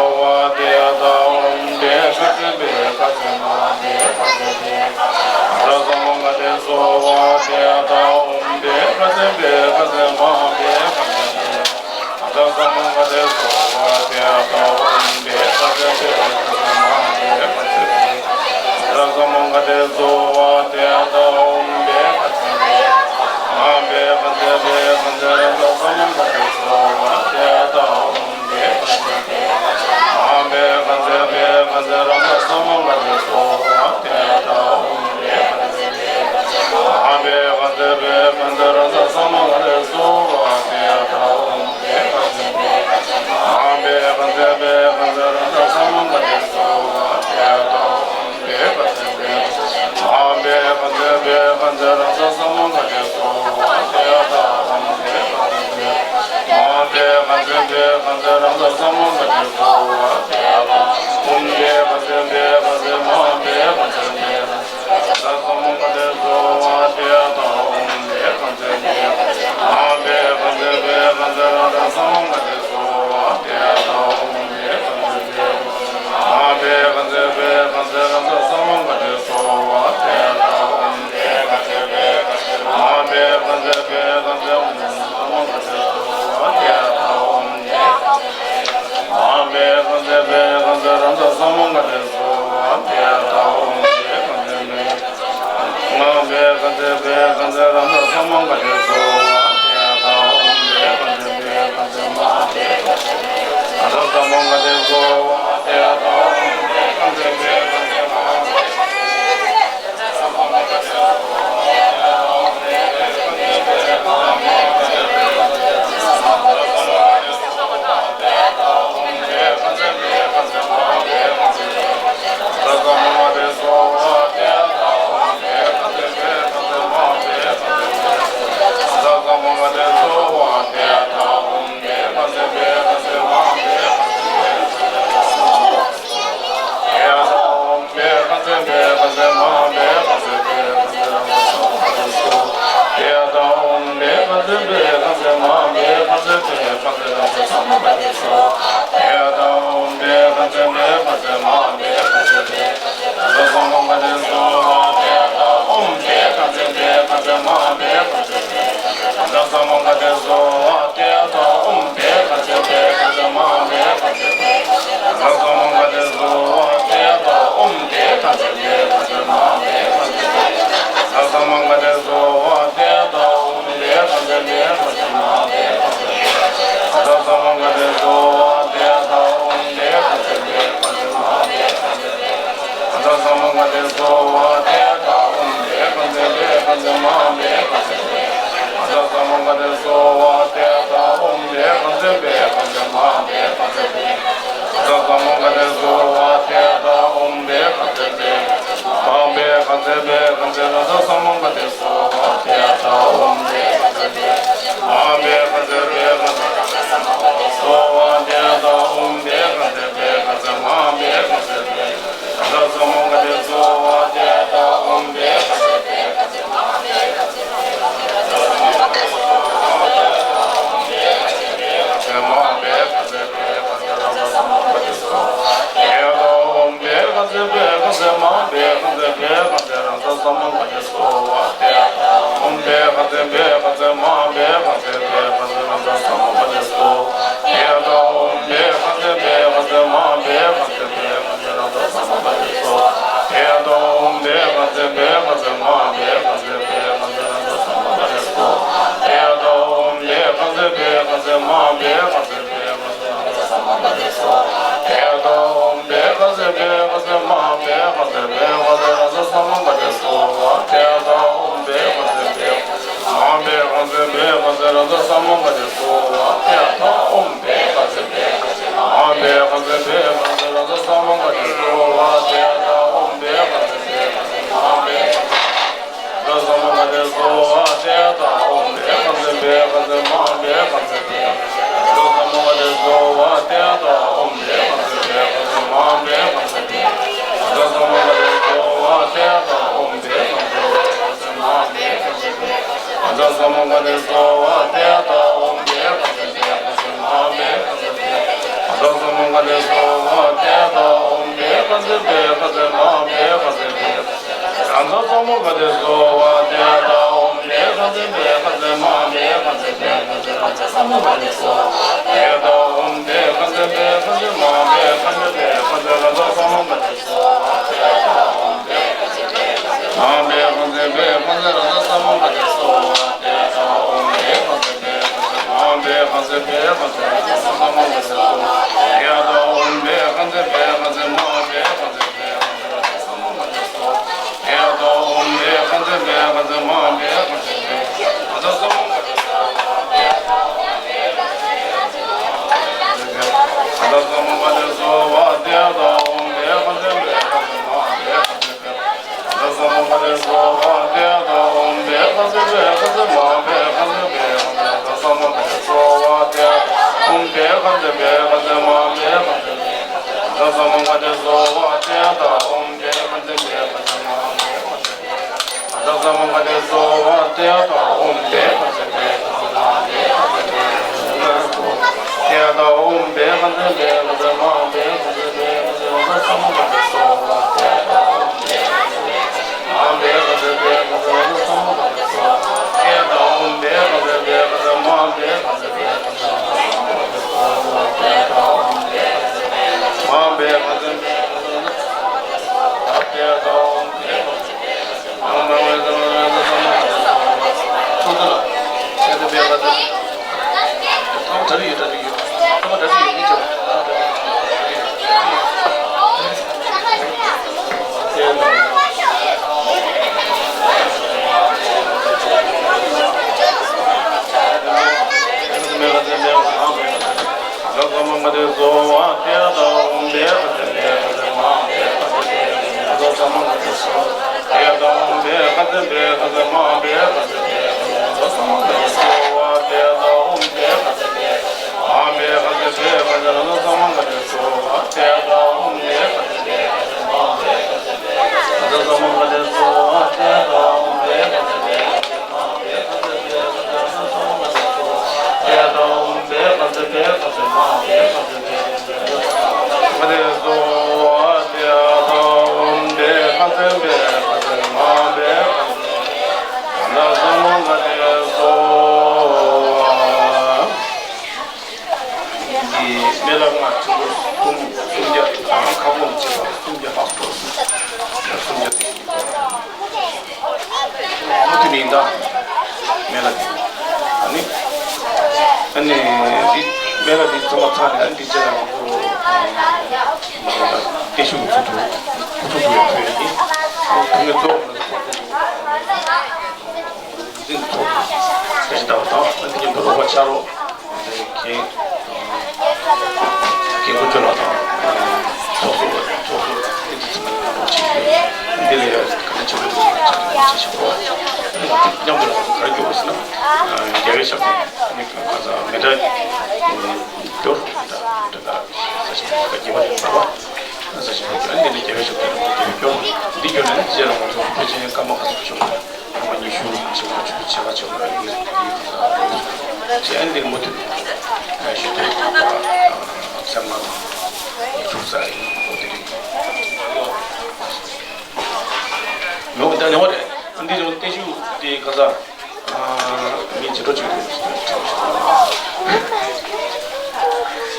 དེ་ཡང་དམ་པའི་བཀའ་སྩལ་པའི་བཀའ་སྩལ་མ་འབད་བཀའ་སྩལ་པའི་བཀའ་སྩལ་རང་རྩ་ཟབ་མོ་བཀའ་དྲིན་གསོལ་བ། དེ་ཡང་དམ་པའི་བཀའ་སྩལ་པའི་བཀའ་སྩལ་མ་འབད་བཀའ་སྩལ་པའི་རང་རྩ་ཟབ་མོ་བཀའ་དྲིན་གསོལ་བ། དེ་ཡང་དམ་པའི་བཀའ་སྩལ་པའི་བཀའ་སྩལ་མ་འབད་བཀའ་སྩལ་པའི་རང་རྩ་ཟབ་མོ་བཀའ་དྲིན་གསོལ་བ། དེ་ཡང་དམ་པའི་བཀའ་སྩལ་པའི་བཀའ་སྩལ་མ་འབད་བཀའ་སྩལ་པའི་རང་རྩ་ཟབ་མོ་བཀའ་དྲིན་གསོལ་བ། དེ་ཡང་དམ་པའི་བཀའ་སྩལ་པའི་བཀའ་སྩལ་མ་འབད་བཀའ་སྩལ་པའི་རང་རྩ་ཟབ་མོ་བཀའ་དྲིན་གསོལ་བ། དེ་ཡང་དམ་པའི་བཀའ་སྩལ་པའི་མ་འབད་བཀའ་སྩལ་པའི་བཀའ་སྩལ་རང་རྩ་ཟབ་མོ་བཀའ་དྲིན་གསོལ་བ། དེ་ཡང་དམ་པའི་བཀའ་སྩལ་པའི་མ་འབད་བཀའ་སྩལ་པའི་བཀའ་སྩལ་རང་རྩ་ཟབ་མོ་བཀའ་དྲིན་གསོལ་བ། དེ་ཡང་དམ་པའི་བཀའ་སྩལ་པའི་མ་འབད་བཀའ་སྩལ་པའི་བཀའ་སྩལ་རང་རྩ་ཟབ་མོ་བཀའ་དྲིན་གསོལ་བ། དེ་ཡང་དམ་པའི་བཀའ་སྩལ་པའི་མ་འབད་བཀའ་སྩལ་པའི་བཀའ་སྩལ་རང་རྩ་ཟབ་མོ་བཀའ་དྲིན་གསོལ་བ། དེ་ཡང་དམ་པའི་བཀའ་སྩལ་པའི་མ་འབད་བཀའ་སྩལ་པའི་བཀའ་སྩལ་རང་རྩ་ཟབ་མོ་བཀའ་དྲིན་གསོལ་བ། དེ་ཡང་དམ་པའི་བཀའ་སྩལ་པའི་མ་འབད་བཀའ་སྩལ་པའི་བཀའ་སྩལ་རང་རྩ་ཟབ་མོ་བཀའ་དྲིན་གསོལ་བ། དེ་ཡང་དམ་པའི་བཀའ་སྩལ་པའི་བཀའ་སྩལ་མ་འབད་བཀའ་སྩལ་པའི་རང་རྩ་ཟབ་མོ་བཀའ་དྲིན་གསོལ་བ། དེ་ཡང་དམ་པའི་བཀའ་སྩལ་པའི་མ་འབད་བཀའ་སྩལ་པའི་བཀའ་སྩལ་རང་རྩ་ཟབ་མོ་བཀའ་དྲིན་གསོལ་བ། དེ་ཡང་དམ་པའི་བཀའ་སྩལ་པའི་མ་འབད་བཀའ་སྩལ་པའི་བཀའ་སྩལ་རང་རྩ་ཟབ་མོ་བཀའ་དྲིན་གསོལ་བ། དེ་ཡང་དམ་པའི་བཀའ་སྩལ་པའི་མ་འབད་བཀའ་སྩལ་པའི་བཀའ་སྩལ་རང་རྩ་ཟབ་མོ་བཀའ་དྲིན་གསོལ་བ། དེ་ཡང་དམ་པའི་བཀའ་སྩལ་པའི་བཀའ་སྩལ་རང་རྩ་ཟབ་མོ་བཀའ་དྲིན་གསོལ་བ། དེ་ཡང་དམ་པའི་བཀའ་སྩལ་པའི་མ་འབད་བཀའ་སྩལ་པའི་བཀའ་སྩལ་རང་རྩ་ཟབ་མོ་བཀའ་དྲིན་གསོལ་བ། དེ་ཡང་དམ་པའི་བཀའ་སྩལ་པའི་བཀའ་སྩལ་མ་འབད་བཀའ་སྩལ་པའི་རང་རྩ་ཟབ་མོ་བཀའ་དྲིན་གསོལ་བ། དེ་ཡང་དམ་པའི་བཀའ་སྩལ་པའི་བཀའ་སྩལ་མ་འབད་བཀའ་སྩལ་པའི། སྨན་བླ་ལྔ་ཆེན་པོ་གསུམ་སུམ་བརྒྱ་དང་ཁ་སྐོང་བཅས་པ་སུམ་བརྒྱ་ལྷག་ཏུ་སུམ་བརྒྱ་དང་། མུ་མཐུད་ནས་ཡིན་ད། སྨན་བླ་འདི། ཨ་ནི། ཨ་ནི་འདི་སྨན་བླ་འདི་ཚང་མ་ཚར་ནས་ཨ་ནི་འདི་རྗེས་ལ་ང་ཚོ་བརྟན་བཞུགས་ཀྱི་ཚུལ་དུ་སྐུ་གསུང་ཐུགས་ཡོན་ཕུལ་ཡོད་ཀྱི། ཐུགས་ཀྱི་གཙོ་བོ་ང་ཚོ་འཛིན་ཐོག་བཀྲ་ཤིས་རྟགས་པ་དང་ཨ་ནི་མཉམ་དུ་རོགས་པ་ཕྱག་རོགས། མཁན། མཁན་དགུ་ཆོས་ལགས་དང་། ཚོགས་གཙོ་ཚོགས་གཙོ་ཨེ་ཙི་ཚང་མ་ལ་རོགས་བྱེད་ཞུ། འདི་ལ་ཡ་ག་ནས་བྱེད་དགོས་འདུག་ཅེས་ཞུ་བ། མཉམ་དུ་ལ་ག་རེ་སྐྱོར་དགོས་ཟེར་ན། རྒྱལ་བའི་ཞབས་ཏོག་ནི་ག་ས་མེ་དྲ་སྐྱོར་ད་ད་ས་ཞིང་ཕོ་ཀ་རྒྱལ་བ་རེད་པ། ས་ཞིང་ཕོ་ཀ་ཨ་ནི་འདི་ནས་རྒྱལ་བའི་ཞབས་ཏོག་ནི་སྐྱོར་འདི་སྐྱོར་ནས་རྗེས་ལ་ང་ཚོ་ཕལ་ཆེར་སྐར་མ་ག་ཚོད་བྱུང་། སྐར་མ་ཉི་ཤུ་ཕྱེད་ཀ་བཅུ་ཕྱེད་ཀ་བྱེད་པ་ཡིན། དེ་ཡང་འདིར་མུ་མཐུད་ཞུ་དགོས་པ་ཚང་མ་ཡིག་ཆུང་ས་ཡིན། འོ་དེ་རིགས་ཡོང་གི་ད་ཉོ་བ་རེད། འདི་རུ་བརྟན་བཞུགས་དེ་ག་ས་མི་ཇེ་འགྲོ་ཅིག་རེད།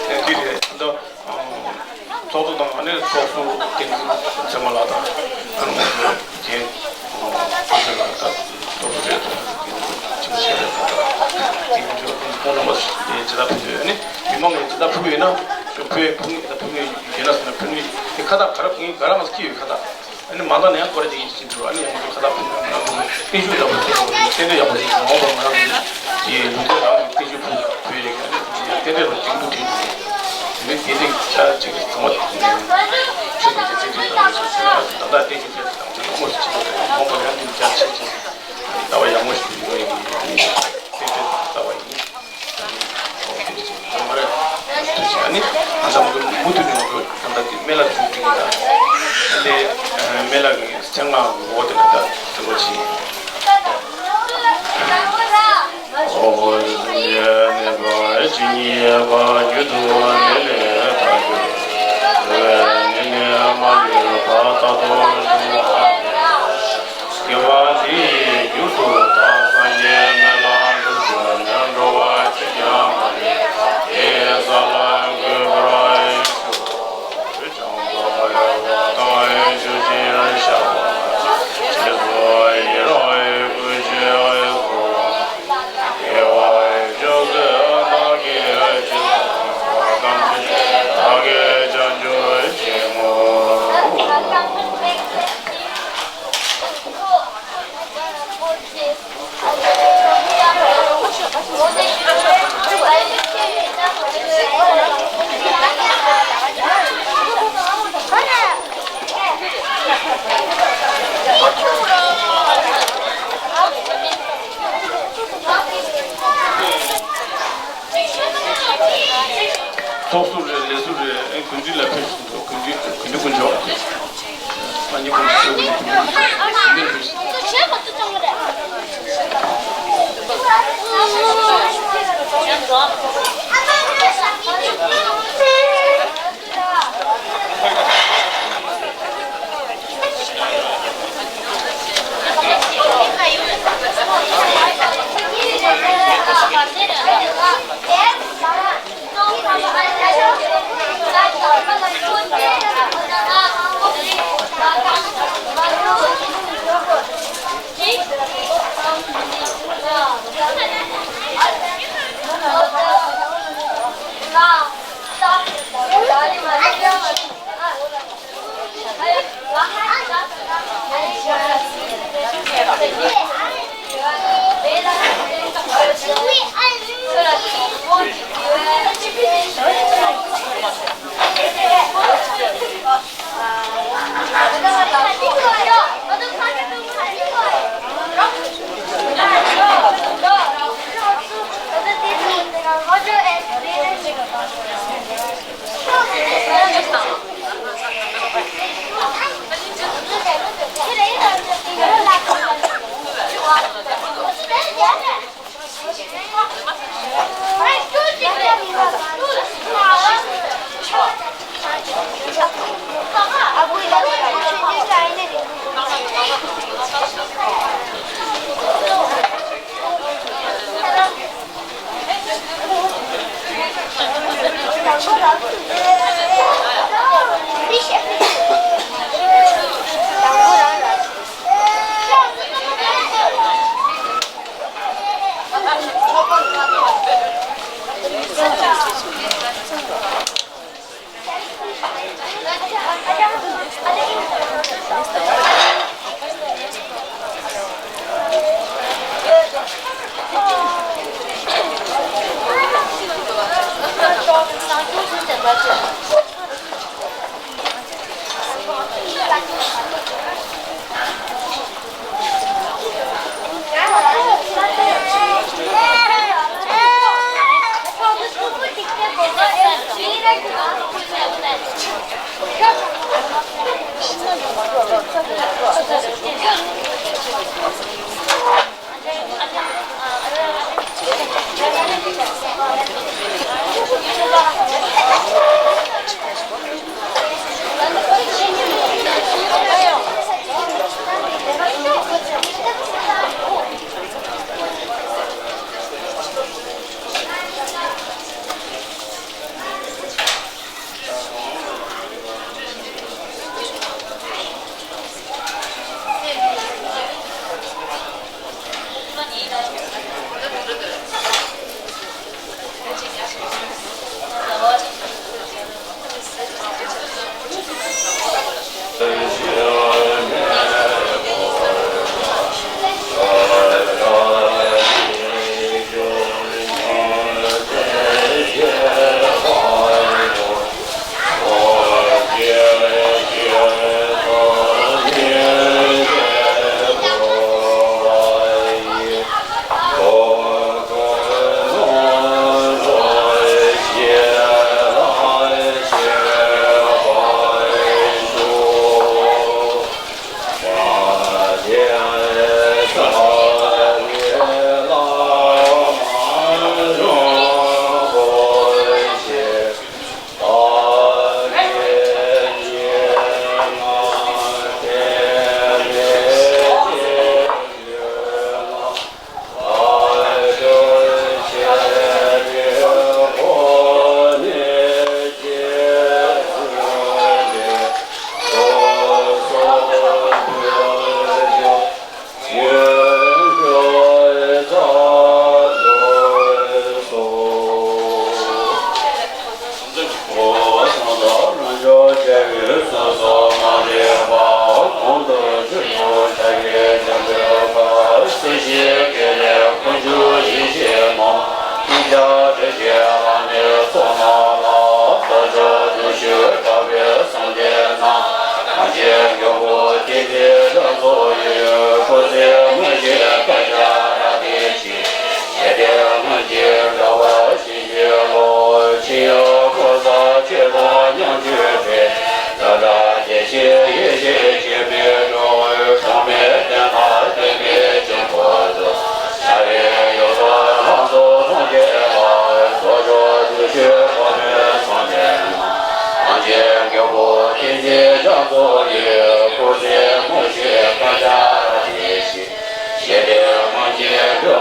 དེ་རེད་ད། ཚོགས་གཙོ་དང་ཨ་ནི་ཚོགས་ཟུར་བསྟན་འཛིན་ཚེ་དམར་ལགས་དང་ཨ་ནི་ཚོགས་གཙོ་རྒན་ཚེ་དམར་ལགས་དང་ཚོགས་གཙོ་རེད་དང་ཚོགས་གཙོ་རེད་དང་དེ་ཚོ་ཁོང་རྣམ་པ་ཇི་ལྟར་ཕུལ་ཡོད་ཨ་ནི་མི་མང་གིས་ཇི་ལྟར་ཕུལ་ཡོད་ན་ཕུལ་ཕུལ་ཕུལ་ངེས་ད་ཕུལ་ངེས་ཡོད་ན་ཟེར་ན་ཕུལ་ངེས་དེ་ཁ་བཏགས་ག་རེ་ཕུལ་ངེས་ག་རེ་མ་ཟེར་གྱི་ཡོད་ཁ་བཏགས། ཨ་ནི་མ་ལ་ནས་ཡང་སྐོར་ར་བྱེད་ཀྱི་ཞིག་འགྲོ། ཨ་ནི་ཡང་ཁོ་ཁ་ལག་ཕུལ་ན་ང་ཚོ་བརྟན་བཞུགས་འདྲ་པོ་ཞིག་དགོས། རྟེན་འབྲེལ་ཡག་པོ་ཞིག་མ་འོངས་པར་ང་རང་ཚོ་ཡི་ལུས་རྟེན་རང་གི་བརྟན་བཞུགས་ཕུལ་ཕུལ་ཡས་ཀྱི་ཨ་ནི་རྟེན་འབྲེལ་ལ་འགྲིག་འདུག་དྲན་འདུག་དེ་ནི་དེ་འདྲའི་ཆ་ཅིག་གི་ཚང་མ་ཆོས་ཀྱི་རྒྱལ་མཚན་གྱི་ད་ལྟ་བརྟན་བཞུགས་ཕེབས་ཏེ་དམ་ཆོས་མང་པོ་ཞིག་བྱེད་ཀྱི་མ་འོངས་པར་ཡང་འདི་རྒྱ་ཆེ་ཆེ་ལྟ་བ་ཡག་མོ་ཞིག་ཡོང་ཡས་ཀྱི་རྟེན་འབྲེལ་ལྟ་བ་ཡིན། ཨ་ནི་ང་ཚོ་མུ་མཐུད་ནས་ང་ཚོ་ད་ལྟ་འདི་སྨན་བླ་དེ་ཚོ་འགྲིག་གི་འདུག་དེ་སྨན་བླ་གི་སྤྱན་སྔ་འོ་དེ་ལ་ད་དེ་ལོ་ཕྱིན། ཨོ་ཡེ་ནེ་པ་ཇི་ཉི་པ་རྒྱུ་དུ་ལེ་ལེ་ད་རྒྱུ་ལེ་ནེ་ནེ་མ་ལེ།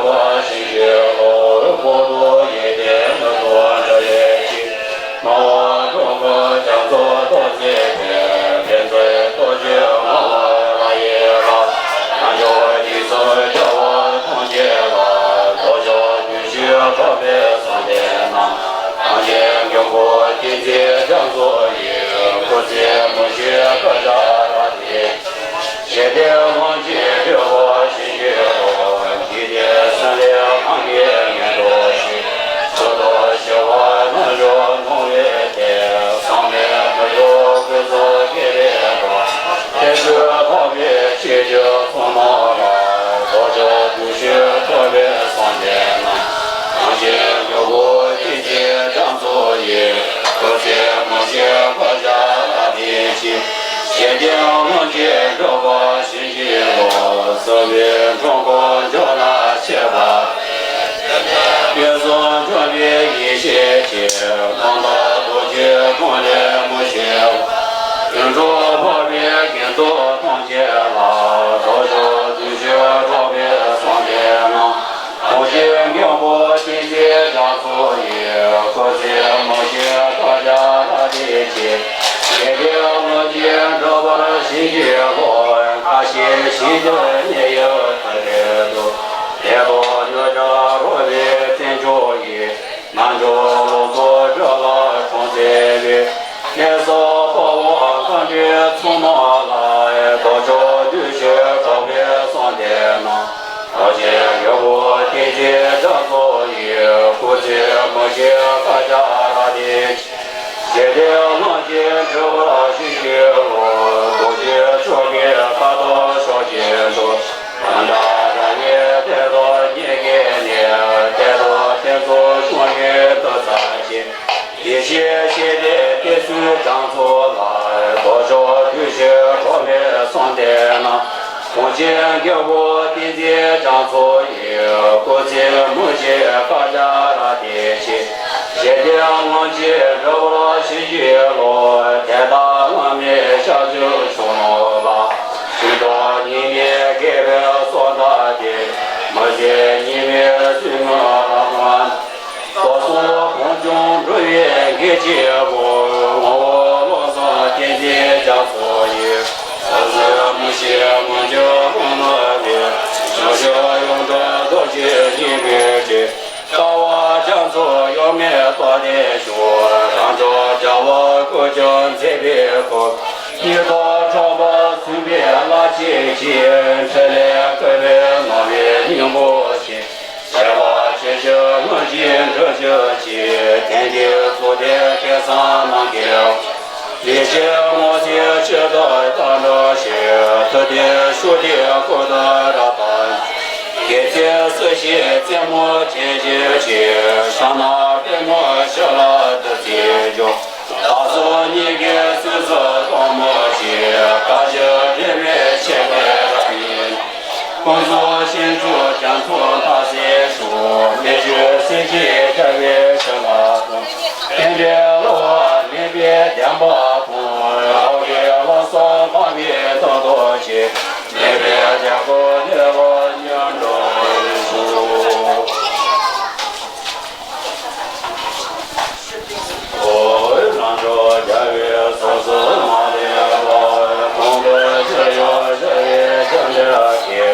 བ་ཞིག་ཞུ་ལོ། གོ་ཏོ་ཡེ་ཏེ་མི་ཏོ་འདྲ་ཡེ་ཅི། མ་བ་འགྲོ་ཀུན་རྒྱ་མཚོ་ཏོ་ཚེ་ཏེ། ཕན་ཚེ་ཏོ་ཅི་མ་བ་ར་ཡེ་ར། རྣལ་འབྱོར་འཇིགས་སུ་སྐྱོ་བ་ཐམས་ཅད་ལ། ལྡོག་ཕྱོགས་བདུད་ཞི་འགྲོ་བའི་གསང་བདེ་ན། གང་ཞིག་མགོན་པོ་ཏིང་འཛིན་རྒྱ་མཚོ་ཡི། སྐུ་ཚེ་མི་ཤིགས་བཀའ་རྒྱ་ར་ཏེ། ཞི་བདེ་ལྷུན་གྱིས་གྲུབ་པ་བཞིན་གྱི་རོ། འཇིག་རྟེན་སེམས་ལས་ཕམ་པའི་ངན་འགྲོ་ཞི། མཆོག་ཏུ་ཞི་བ་རྣལ་འབྱོར་སྣང་བའི་ལྷས། ཟག་མེད་མི་བསྐྱོད་སྐུ་གསུང་ཐུགས་ཀྱི་སྒྲ། ཐེག་ཆོས་འཕགས་པའི་ཆོས་ཀྱི་ཕུང་ནང་ལ། རྡོ་རྗེ་བདུད་ཞི་འགྲོ་བའི་གསང་བདེ་ན། གང་ཞིག་མགོན་པོ་ཏིང་འཛིན་རྒྱ་མཚོ་ཡི། སྐུ་ཚེ་མི་ཤིགས་བཀའ་རྒྱ་ར་ཏེ་ཅི། ཞི་བདེ་ལྷུན་གྱིས་གྲུབ་པ་བཞིན་གྱི་རོ། སྲིད་པའི་འགྲོ་ཀུན་འབྱོར་ལ་སྤྱད་པ། དུས་གསུམ་འབྱོར་པའི་ཡེ་ཤེས་ཀྱིས། རྣམ་དག་རྡོ་རྗེའི་དགོངས་ལས་མི་ཤེས་པ། དུད་འགྲོ་འཕགས་པའི་དགེ་འདུན་ཐམས་ཅད་ལ། རྡོ་རྗེ་བདུད་ཞི་འགྲོ་བའི་གསང་བདེ་ན། གང་ཞིག་མགོན་པོ་ཏིང་འཛིན་རྒྱ་མཚོ་ཡི། སྐུ་ཚེ་མི་ཤིགས་བཀའ་རྒྱ་ར་ཏེ་ཅི། ཞི་བདེ་ལྷུན་གྱིས་གྲུབ་པ་བཞིན་གྱི་རོ། ཁ་ཞེ་གཞན་གྱི་གནས་ཡུལ་ཐ་དད་དུ། བདེ་སྟོང་གཉུག་མར་རོལ་པའི་རྩེ་མཆོག་ཡི། རྣལ་འབྱོར་ལོངས་སུ་སྤྱོད་ལ་གྲོང་མཛེས་པའི། གནས་སུ་དཔའ་བོ་མཁའ་འགྲོའི་ཚོགས་རྣམས་ལ། རྡོ་རྗེ་བདུད་ཞི་འགྲོ་བའི་གསང་བདེ་ན། རྡོ་རྗེ་མགོན་པོ་ཏིང་འཛིན་རྒྱ་མཚོ་ཡི། སྐུ་ཚེ་མི་ཤིགས་བཀའ་རྒྱ་ར་ཏེ་ཅི། ཞི་བདེ་ལྷུན་གྱིས་གྲུབ་པ་བཞིན་གྱི་རོ། རྡོ་རྗེ་མཆོག་གི་བཀའ་དང་ཕྱོགས་ཀྱི་འགྲོ། ཡང་དག་རང་ཉིད་བདེ་སྟོང་ཉིད་ཀྱི་གནས། བདེ་སྟོང་ཕུན་ཚོགས་འབྱུང་བའི་མཐུ་རྩལ་ཅན། ཡེ་ཤེས་ཞི་བདེ་བདེ་གསུམ་རྒྱ་མཚོ་ལ། རྡོ་རྗེ་བདུད་ཞི་འགྲོ་བའི་གསང་བདེ་ན། གང་ཞིག་མགོན་པོ་ཏིང་འཛིན་རྒྱ་མཚོ་ཡི། སྐུ་ཚེ་མི་ཤིགས་བཀའ་རྒྱ་ར་ཏེ་ཅི། ཞི་བདེ་ལྷུན་གྱིས་གྲུབ་པ་བཞིན་གྱི་རོ། དེ་དག་བླ་མེད་ཞབས་ཀྱུ་མཆོག་རྣམས་ལ། ཞི་དང་ཉི་མའི་དགེ་བའི་ཚོགས་བདག་སྟེ། མི་ཟད་ཉི་མའི་བསུ་མའི་ལམ། བསོད་ནམས་གང་བྱུང་འགྲུབ་པའི་གེགས་གཅོད་པོ། ངོ་བོ་བློ་བཟང་ཏིང་འཛིན་རྒྱ་མཚོ་ཡི། སྐུ་ཚེ་མི་ཤིགས་མངོན་གྱུར་ཕུང་ནག་པའི། བྱང་ཆུབ་ཡོངས་གྲོལ་རྡོ་རྗེ་སྙིང་པོའི་རྗེ། ལྟ་བ་རྒྱ་མཚོ་གཡོ་མེད་རྟོགས་ལྡན་ཤོག་རང་ཕྱོགས་རྒྱལ་བ་ཀུན་ཀྱང་མཛེས་པའི་སྐུ། སྙིང་ཐག་ཕྲ་བ་བཙུན་པའི་བླ་མཆོད་ཅིང་། འཕྲིན་ལས་བསྐལ་པའི་ནམ་མཁའི་སྙིང་པོ་ཆེ། བྱེ་བ་ཕྱེད་བཅུ་ལྷུན་གྱིས་གྲུབ་གྱུར་ཅིག་དེང་འདིར་རྫོགས་ལྡན་སྐལ་བཟང་རྣམས་ཀྱི། ལེགས་བཤད་ངོ་མཚར་སྤྱོད་དང་བསྟན་འགྲོ་ཞིང་། མཐུ་ལྡན་ཤུགས་ལྡན་སྐུ་དང་རབ་དང་། དགེ་ཚུལ་སྲིད་ཞིའི་རྩེ་མོ་བྱིན་གྱུར་ཅིག་ཕྱག་ན་པདྨོ་ཞབས་ལ་བདུད་རྩིས་སྦྱོར། བདག་སོགས་སྙིང་གའི་གསོས་སུ་གཏོང་མོ་ཞིག་བཀའ་བཞིན་འབྲལ་མེད་ཆེ་བའི་རབ་ཡིན། ཀུན་རྫོབ་ཞིང་བཅུ་རྒྱ་མཚོ་མཐའ་གསལ་ཤོག་མི་བསྐྱོད་སེམས་ཅན་ཐར་པའི་ཆེད་ལ་གཏོང་། བསྟན་པའི་བསླབ་པ་མེད་པའི་བདེན་པ་དང་། འགྲོ་ཀུན་ལ་སོགས་འཕགས་པའི་མཐུ་སྟོབས་ཀྱིས། མེད་པའི་རྒྱལ་པོ་ཐོབ་པར་སྙིང་འདོད་ཞུ། ཨོ་རྣལ་འབྱོར་རྒྱལ་བའི་ཚོགས་སུ་མ་ལུས་པ། གོང་བུ་ཆེ་ཡང་ཤར་བའི་ལྕམ་དྲལ་གྱི།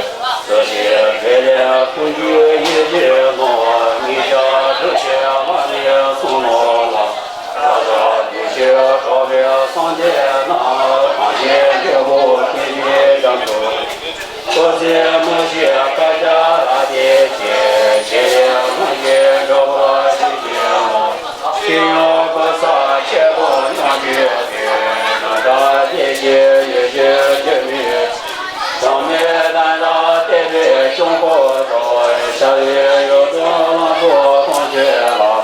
སོ་སོའི་འཕྲིན་ལས་ཀུན་གྱི་ཡེ་ཤེས་སྣང་བ། ཉིད་ཀྱང་གྲུབ་ཆེན་བླ་མའི་གསུང་སྣང་ལ། བདག་ཅག་བདེ་ཆེན་གྲོགས་པའི་གསང་བདེ་ན། གང་ཞིག་མགོན་པོ་ཏིང་འཛིན་རྒྱ་མཚོ། སྐུ་ཚེ་མི་ཤིགས་བཀའ་རྒྱ་ར་ཏེ་ཅི། ཞི་བདེ་ལྷུན་གྱིས་གྲུབ་པ་བཞིན་གྱི་རོ། ཤེས་ཡོན་ཀུན་བསགས་ཆེད་དུ་སྙོམས་བཞུགས་པའི། ནམ་མཁའ་ལྷན་སྐྱེས་ཡེ་ཤེས་འགྱུར་མེད། ཟག་མེད་རྣམ་དག་བསྟན་པའི་སྐྱོང་བུ་དང་། ཞབས་པད་འོད་དུ་ལམ་དུ་གང་བྱོན་ལ།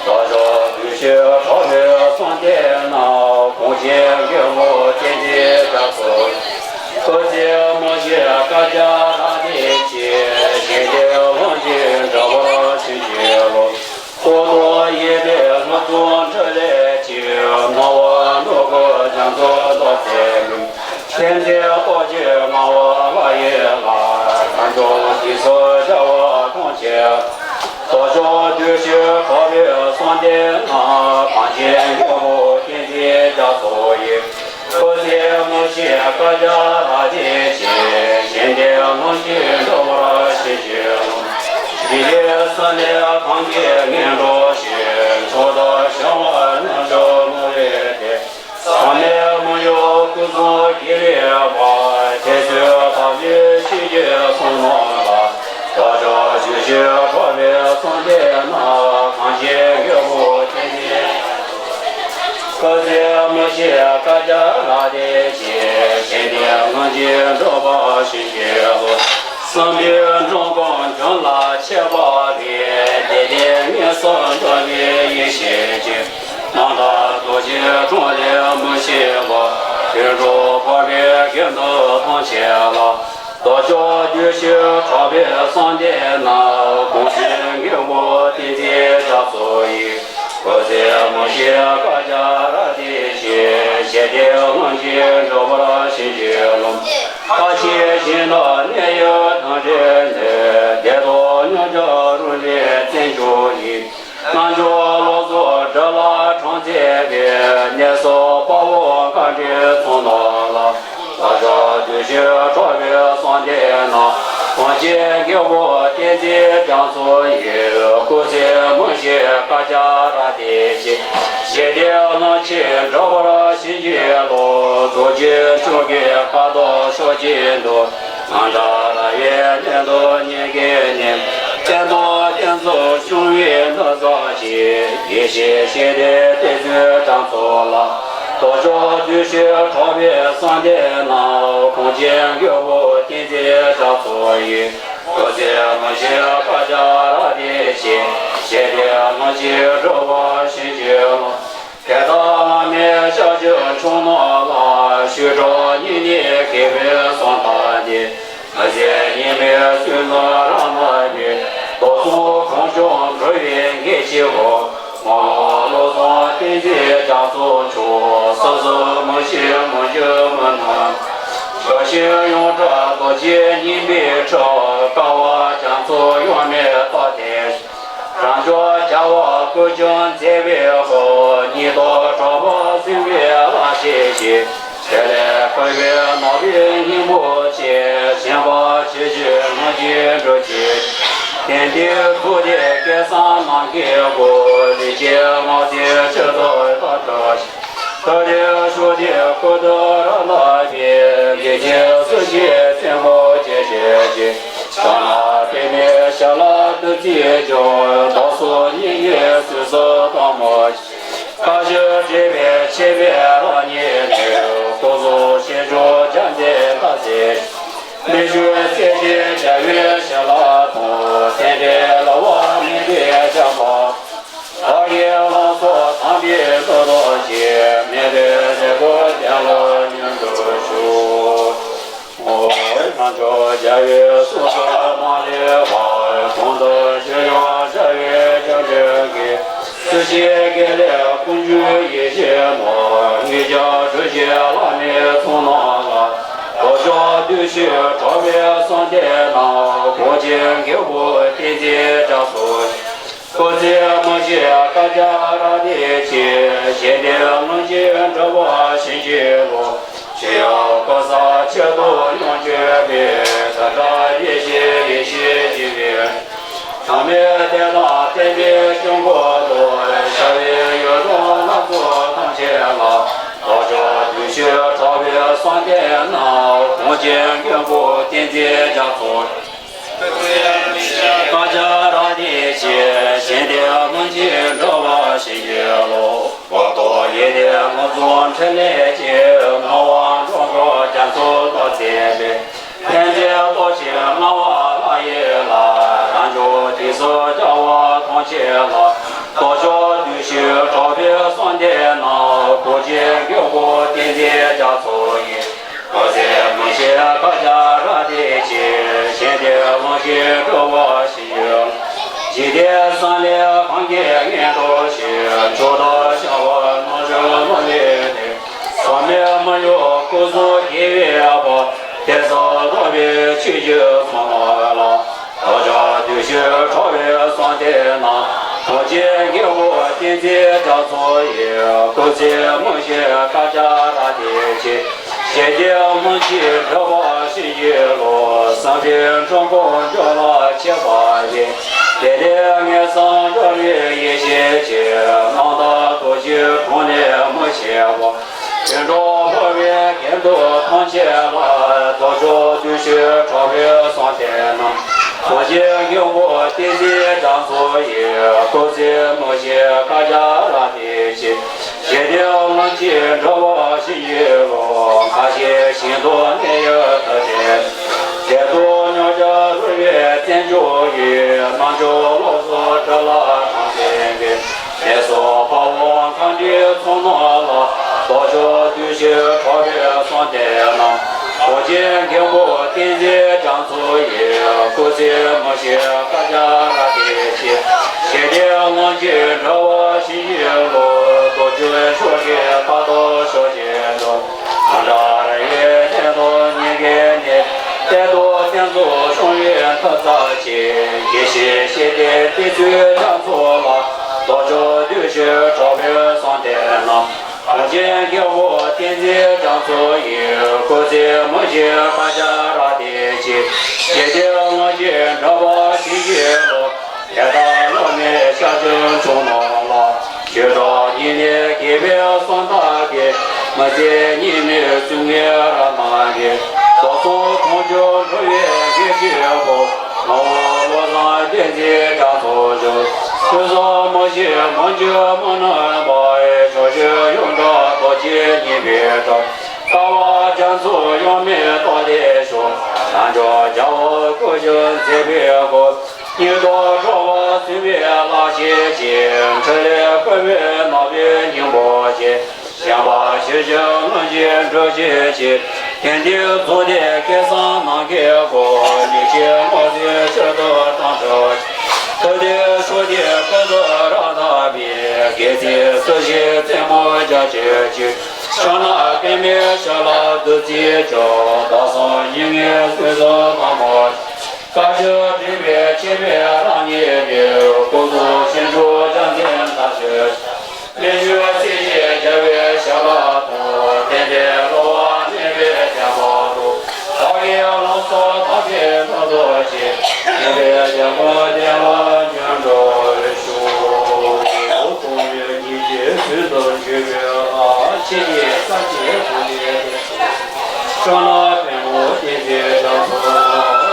རྡོ་རྗེ་བདུད་ཞི་འགྲོ་བའི་གསང་བདེ་ན། གང་ཞིག་མགོན་པོ་ཏིང་འཛིན་རྒྱ་མཚོ། སྐུ་ཚེ་མི་ཤིགས་བཀའ་རྒྱ་ར་ རྡོ་རྗེ་བདུད་ཤེས་གྲགས་པའི་གསུང་ལྡན་ན། གངས་ཅན་རྒྱལ་པོ་བསྟན་འཛིན་རྒྱ་མཚོ་ཡི། སྐུ་ཚེ་མི་ཤིགས་བསྐལ་བརྒྱར་བརྟན་ཅིང་། གཞན་དོན་ལམ་གྱིས་འགྲོ་བར་བྱིན་གྱིས་རློབས། འཇིག་རྟེན་ས་གནས་གང་གིས་ངན་འགྲོ་ཞིང་། མཆོག་དང་བྱ་བ་རྣམ་གྲོལ་སྨྲ་བའི་སྡེ། ཟག་མེད་མི་གཡོ་སྐུ་གསུང་ཐུགས་ཡོད་པ། དེ་ཚུལ་ཐམས་ཅད་ཆོས་ཀྱི་གསུང་རྣམས་ལ། བདག་ཅག་བདུད་ཤེས་གྲགས་པའི་གསུང་ལྡན་ན། གངས་ཅན་རྒྱལ་པོ་བསྟན་འཛིན། སྐུ་ཚེ་མི་ཤིགས་བསྐལ་བརྒྱར་བརྟན་ཅིང་། གཞན་དོན་ལམ་གྱིས་འགྲོ་བར་བྱིན་གྱིས་རློབས། བསམ་པའི་འགྲོ་ཀུན་འབྱུང་ལ་ཆས་པ་དེ། བདེ་སྟེང་གཉིས་སུ་འགྲོ་བའི་ཡེ་ཤེས་ཀྱིས། རྣམ་དག་རྡོ་རྗེའི་གྲོང་ལས་མི་ཤིགས་པ། དུད་འགྲོ་འཕགས་པའི་དགེ་འདུན་ཐམས་ཅད་ལ། རྡོ་རྗེ་བདུད་ཤེས་གྲགས་པའི་གསུང་ལྡན་ན། གངས་ཅན་རྒྱལ་པོ་བསྟན་འཛིན་རྒྱ་མཚོ་ཡི། སྐུ་ཚེ་མི་ཤིགས་བསྐལ་བརྒྱར་བརྟན་ཅིང་། གཞན་དོན་ལམ་གྱིས་འགྲོ་བར་བྱིན་གྱིས་རློབས། ཁ་ཆེ་ཞིང་དང་གནས་ཡུལ་དང་འབྲེལ་ནས། བདེ་སྟོང་མྱོང་བྱང་རུ་ལས་བཙན་བྱོལ་ཡི། རྣལ་འབྱོར་བློ་གཟུགས་སྒྲ་ལ་གྲངས་མཛད་པའི། གནས་སུ་དཔའ་བོ་མཁའ་འགྲོའི་ཚོགས་རྣམས་ལ། བདག་ཅག་བདུད་ཤེས་གྲགས་པའི་གསུང་ལྡན་ན། གངས་ཅན་རྒྱལ་པོ་བསྟན་འཛིན་རྒྱ་མཚོ་ཡི། སྐུ་ཚེ་མི་ཤིགས་བསྐལ་བརྒྱར་བརྟན་ཅིང་། གཞན་དོན་ལམ་གྱིས་འགྲོ་བར་བྱིན་གྱིས་རློབས། རྫོགས་ཆེན་མཆོག་གི་ཁ་དོག་ཕྱོགས་གཅིག་ཏུ། རྣམ་དག་ར་བའི་གནས་འདི་སྙིང་གའི་གནས། གཏན་དང་གཏན་མཛོད་འབྱུང་བའི་ནུབ་ས་ཞིག། ཡེ་ཤེས་ཤེས་ལྡན་བསྟན་འཛིན་རྒྱ་མཚོ་ལ། རྡོ་རྗེ་བདུད་ཤེས་གྲགས་པའི་གསུང་ལྡན་ན། གངས་ཅན་རྒྱལ་པོ་བསྟན་འཛིན་རྒྱ་མཚོ་ཡི། སྐུ་ཚེ་མི་ཤིགས་བསྐལ་བརྒྱར་བརྟན་ཅིང་། གཞན་དོན་ལམ་གྱིས་འགྲོ་བར་བྱིན་གྱིས་རློབས། དེ་ལྟར་བླ་མེད་ཤཱཀྱའི་ཆོས་རྣམས་ལ། ཞུ་དག་སྙིང་ནས་དགྱེས་པའི་གསུང་ཐོས་ཏེ། མི་ཟད་སྙིགས་མའི་བསོད་ནམས་རབ་བསྔོས་པས། མདོ་གསུམ་གང་བྱུང་འགྲོ་བའི་ངེས་ཤེས་འོང་། མ་ལུས་བློ་བཟང་བསྟན་འཛིན་རྒྱ་མཚོ་མཆོག། ཟབ་གསལ་མི་ཤིགས་མི་འགྱུར་མི་སྣང་། དགའ་ཞིང་ཡོངས་གྲགས་རྡོ་རྗེ་སྙིང་པོའི་ཁྲོད། དཀའ་བ་རྒྱ་མཚོ་གཡོ་མེད་རྟོགས་ལྡན། རང་བྱུང་རྒྱལ་བ་ཀུན་ཀྱང་མཛེས་པའི་དཔལ། སྙིང་སྟོབས་དྲག་པོ་སྲིད་པའི་ལྷ་ཞིག་ཞིག། དེ་ལས་བསྐལ་པའི་ནགས་པའི་སྙིང་པོ་ཆེ། ཞེན་པ་ཆོས་ཀྱི་ངང་གིས་འགྲོ་བྱེད། དེང་འདིར་ཐུགས་ཏེ་སྐལ་བཟང་ནམ་མཁའི་སྐུ། ལུས་ཀྱི་ངག་གི་ཆོས་ཚོགས་དག་སྒྲུབ་ཅིང་། ཐུགས་རྗེའི་ཤུགས་ཀྱིས་ཀུན་ཏུ་རབ་བརླབས་པའི། དགེ་བཅུའི་སྲོག་བཞིའི་རྩེ་མོ་རྒྱས་བྱེད་ཅིང་། བྱང་ན་པདྨའི་ཞལ་ལ་བདུད་རྩིའི་རྒྱུན། བདག་སོགས་སྙིང་གའི་གཟུགས་སུ་གཏུམ་མོ་ཆེ། བཀའ་བརྒྱུད་འདྲེས་པའི་ཆེ་བའི་རང་ཉིད་ནས། སྟོང་གཟུགས་ཞལ་བྱུང་བྱམས་པའི་ལྷ་སྲས། མི་བསྐྱོད་སྲས་ཀྱི་རྒྱལ་བའི་ཞལ་ལ་གཏུགས། རྟེན་འབྲེལ་བླ་མ་མི་ལུས་འཆང་བ། བདག་གི་ལང་ཚོ་དམ་པའི་ལུགས་རྟོགས་ཤིང་། མི་ལུས་ལེགས་པར་བསྟེན་ལ་སྙོམས་སུ་ཞུགས། ཨོ། རྣལ་འབྱོར་རྒྱལ་བའི་གསུང་གསོལ་མ་ལུས་པ། གོང་དུ་ཞུས་ཀྱང་བྱ་བའི་སྐྱབས་འགྲོའི་དཀྱིལ། སྲིད་ཞིའི་དཀྱིལ་ལས་ཀུན་འབྱུང་ཡེ་ཤེས་རྣམས། ངེས་ཀྱང་གྲུབ་ཆེན་བླ་མའི་ཚོགས་རྣམས་ལ། རྡོ་རྗེ་བདུད་ཤེས་གྲགས་པའི་གསུང་ལྡན་ན། གངས་ཅན་རྒྱལ་པོ་བསྟན་འཛིན་རྒྱ་མཚོ། སྐུ་ཚེ་མི་ཤིགས་བསྐལ་བརྒྱར་བརྟན་ཅིང་། གཞན་དོན་ལམ་གྱིས་འགྲོ་བར་བྱིན་གྱིས་རློབས། ཇི་ཡང་ཀུན་བཟང་མཆོག་ཏུ་ཡོངས་གྱུར་པའི། ཛྙཱ་ན་ཡེ་ཤེས་ཡེ་ཤེས་འགྱུ་བའི། གྲངས་མེད་བསྟན་དང་བསྟན་པའི་དཀྱིལ་འཁོར་དུ། ཤར་བའི་ཡུལ་དང་ལྷ་ཚོགས་ཐམས་ཅད་ལ། རྡོ་རྗེ་བདུད་ཤེས་གྲགས་པའི་གསུང་ལྡན་ན། གངས་ཅན་རྒྱལ་པོ་བསྟན་འཛིན་རྒྱ་མཚོ། བསྐལ་བརྒྱར་བརྟན་ཅིང་། གཞན་དོན་ལམ་གྱིས་འགྲོ་བར་བྱིན་གྱིས་རློབས། བར་དོ་ཡེ་ནས་ལམ་གསུམ་ཕྲིན་ལས་ཀྱི། སྣང་བ་འགྲོ་ཀུན་རྒྱ་མཚོ་ལྟར་མཛད་པའི། ཕན་བདེའི་སྟོབས་ཀྱིས་མངའ་བ་ལྷ་ཡི་ལྷ། རང་བྱུང་དུས་གསུམ་རྒྱལ་བ་ཐམས་ཅད་ལ། རྡོ་རྗེ་བདུད་ཤེས་གྲགས་པའི་གསུང་ལྡན་ན། གངས་ཅན་རྒྱལ་པོ་བསྟན་འཛིན་རྒྱ་མཚོ་ཡི། སྐུ་ཚེ་མི་ཤིགས་བསྐལ་བརྒྱར་བརྟན་ཅིང་། གཞན་དོན་ལམ་གྱིས་འགྲོ་བར་བྱིན་གྱིས། འཇིག་རྟེན་ས་གནས་གང་གིས་ངན་འགྲོ་ཞིང་། མཆོག་དང་བྱ་བ་རྣམ་གྲོལ་སྨྲ་བའི་སྡེ། ཟག་མེད་མི་གཡོ་སྐུ་གསུང་ཐུགས་ཡོད་པ། དེ་ཙམ་རྟོགས་པའི་ཆོས་ཀྱི་གསུང་རྣམས་ལ། རྡོ་རྗེ་བདུད་ཤེས་གྲགས་ ན། ཐུགས་རྗེ་མགོན་པོ་བསྟན་འཛིན་རྒྱ་མཚོ་ཡི། སྐུ་ཚེ་མི་ཤིགས་བསྐལ་བརྒྱར་བརྟན་ཅིང་། ཞི་བདེ་ལྷུན་གྱིས་གྲུབ་པར་བྱིན་གྱིས་རློབས། བསམ་པའི་འཁྲུལ་འཁོར་འཇོམས་ལ་མཆིས་པ་ཡི། དེ་ལྟའི་ངེས་གསང་སྦྱོར་བའི་ཡེ་ཤེས་ཀྱིས། རྣམ་དག་རྡོ་རྗེའི་དྲུང་ནས་མི་ཕྱེད་པ། དུད་འགྲོ་འཁོར་བའི་གྱེན་དུ་ཐམས་ཅད་ལ། རྡོ་རྗེ་བདུད་བཞི་དྲག་པོས་གསོལ་འདེབས་ན། ཐུགས་རྗེ་མགོན་པོ་བསྟན་འཛིན་རྒྱ་མཚོ་ཡི། སྐུ་ཚེ་མི་ཤིགས་བསྐལ་བརྒྱར་བརྟན་ཅིང་། ཞི་བདེ་ལྷུན་གྱིས་གྲུབ་པར་བྱིན་གྱིས་རློབས། ཁ་ཞེ་གཞུང་དུ་གནས་ཡུལ་དུ་བྱོན། དེར་སྡུག་བསྔལ་གྱིས་རུལ་བའི་བཙན་བྱོལ་ཡུལ། རྣལ་འབྱོར་སློབ་གསོ་སྤྲུལ་ལ་དྲངས་པའི་མགོན། དེ་སོགས་དཔའ་བོ་མཁའ་འགྲོའི་ཚོགས་རྣམས་ལ། རྡོ་རྗེ་བདུད་བཞི་དྲག་པོས་གསོལ་འདེབས་ན། ཐུགས་རྗེ་མགོན་པོ་བསྟན་འཛིན་རྒྱ་མཚོ་ཡི། སྐུ་ཚེ་མི་ཤིགས་བསྐལ་བརྒྱར་བརྟན་ཅིང་། ཞི་བདེ་ལྷུན་གྱིས་གྲུབ་པར་བྱིན་གྱིས་རློབས། རྡོ་རྗེ་ཆོས་ཀྱི་དཔལ་དུ་ཤོག་ཅིག། ཨ་ཏྲ་ར་ཧི་ནི་དོ་ཉི་གེ་ནི། གཏེར་སྟོང་གཏེར་མཛོད་སྲུང་བའི་མཐུ་རྩལ་ཅན། དགེ་བཤེས་ཞི་བདེ་བསྟན་འཛིན་རྒྱ་མཚོ་ལ། རྡོ་རྗེ་བདུད་བཞི་དྲག་པོས་གསོལ་འདེབས་ན། ཐུགས་རྗེ་མགོན་པོ་བསྟན་འཛིན་རྒྱ་མཚོ་ཡི། སྐུ་ཚེ་མི་ཤིགས་བསྐལ་བརྒྱར་བརྟན་ཅིང་། ཞི་བདེ་ལྷུན་གྱིས་གྲུབ་པར་བྱིན་གྱིས་རློབས། དེ་ལྟར་སློབ་མའི་ཞལ་ཆེམས་ཕྱོགས་རྣམས་ལ། ཞུ་དག་ཉིད་ནས་དགྱེས་པའི་གསང་བདག་གི། མི་ཚེ་སྙིགས་མའི་ཟུག་རྔུའི་རབ་སྣང་གིས། རྡོ་གསུམ་གང་བྱོའི་འགྲོ་བའི་དགེ་བཅུའི་བུ། ངག་དབང་བློ་བཟང་བསྟན་འཛིན་རྒྱ་མཚོ་མཆོག། ཀུན་བཟང་མི་ཤིགས་མི་འགྱུར་མི་ནུབ་པ། ཕྱོགས་བཅུའི་ཡོངས་གྲགས་རྡོ་རྗེ་སྙིང་པོའི་གྲགས། ཀ་བ་རྒྱ་མཚོ་གཡོ་མེད་རྟོགས་ལྡན་མཆོག། རྣལ་འབྱོར་རྒྱལ་བ་སྐུ་ཕྱྭའི་མཛད་པའི་སྐུ། སྙིགས་དུས་འགྲོ་བ་སྲུང་བའི་ལག་ཤེས་ཅན། འཕྲིན་ལས་བསྐུལ་བའི་ནག་པོའི་སྙིང་པོ་ཅན། ཞེན་པ་ཞི་ཞིང་ལྷུན་གྱིས་གྲུབ་བྱེད་ཅིང་། དེང་འདིར་རྫོགས་ལྡན་སྐལ་བཟང་ནམ་མཁའི་སྐུ། ཡེ་ཤེས་དངོས་གཟུགས་སྤྱན་དུ་དར་ཞིང་། ཐུབ་བསྟན་ཕྱོགས་འདིར་ཀུན་ཏུ་རབ་བརྟན་པའི། དགེ་ཚུལ་སྲིད་ཞིའི་རྩེ་མོར་རྒྱ་ཆེར་གྱུར། ཕྱག་ན་པདྨོའི་ཞབས་ལ་བདུད་རྩིས་བྱུགས། ཟླ་གསུམ་ཉི་མའི་དབུས་སུ་ལྷ་མོ། བཀའ་བརྒྱུད་འདྲེན་པའི་ཆེན་པོའི་རང་ཉིད་ནས། སྐུ་གསུང་ཐུགས་རྗེ་འཇམ་དཔལ་དར་ཞིང་རྒྱས། སྨན་ཆུ་སྲིད་ཞིའི་རྒྱལ་པོའི་ཞབས་ལ་ཐོགས། དེ་འདྲའི་བསླུ་བ་མེད་པའི་བསྟན་པ་རྫོགས། བདག་གི་ལུགས་སྲོལ་དམ་པའི་ལྷུན་གྲུབ་ཅིང་། མཁྱེན་པའི་རྒྱལ་ཀུན་བསྟན་ལ་མྱུར་འགྲོ་ཤོག། ཐུགས་རྗེ་ཆེན་པོ་ཐུགས་རྗེ་ཆེན་པོ། ཕྱག་ན་པདྨོ་བསྟན་འཛིན་རྒྱ་མཚོ།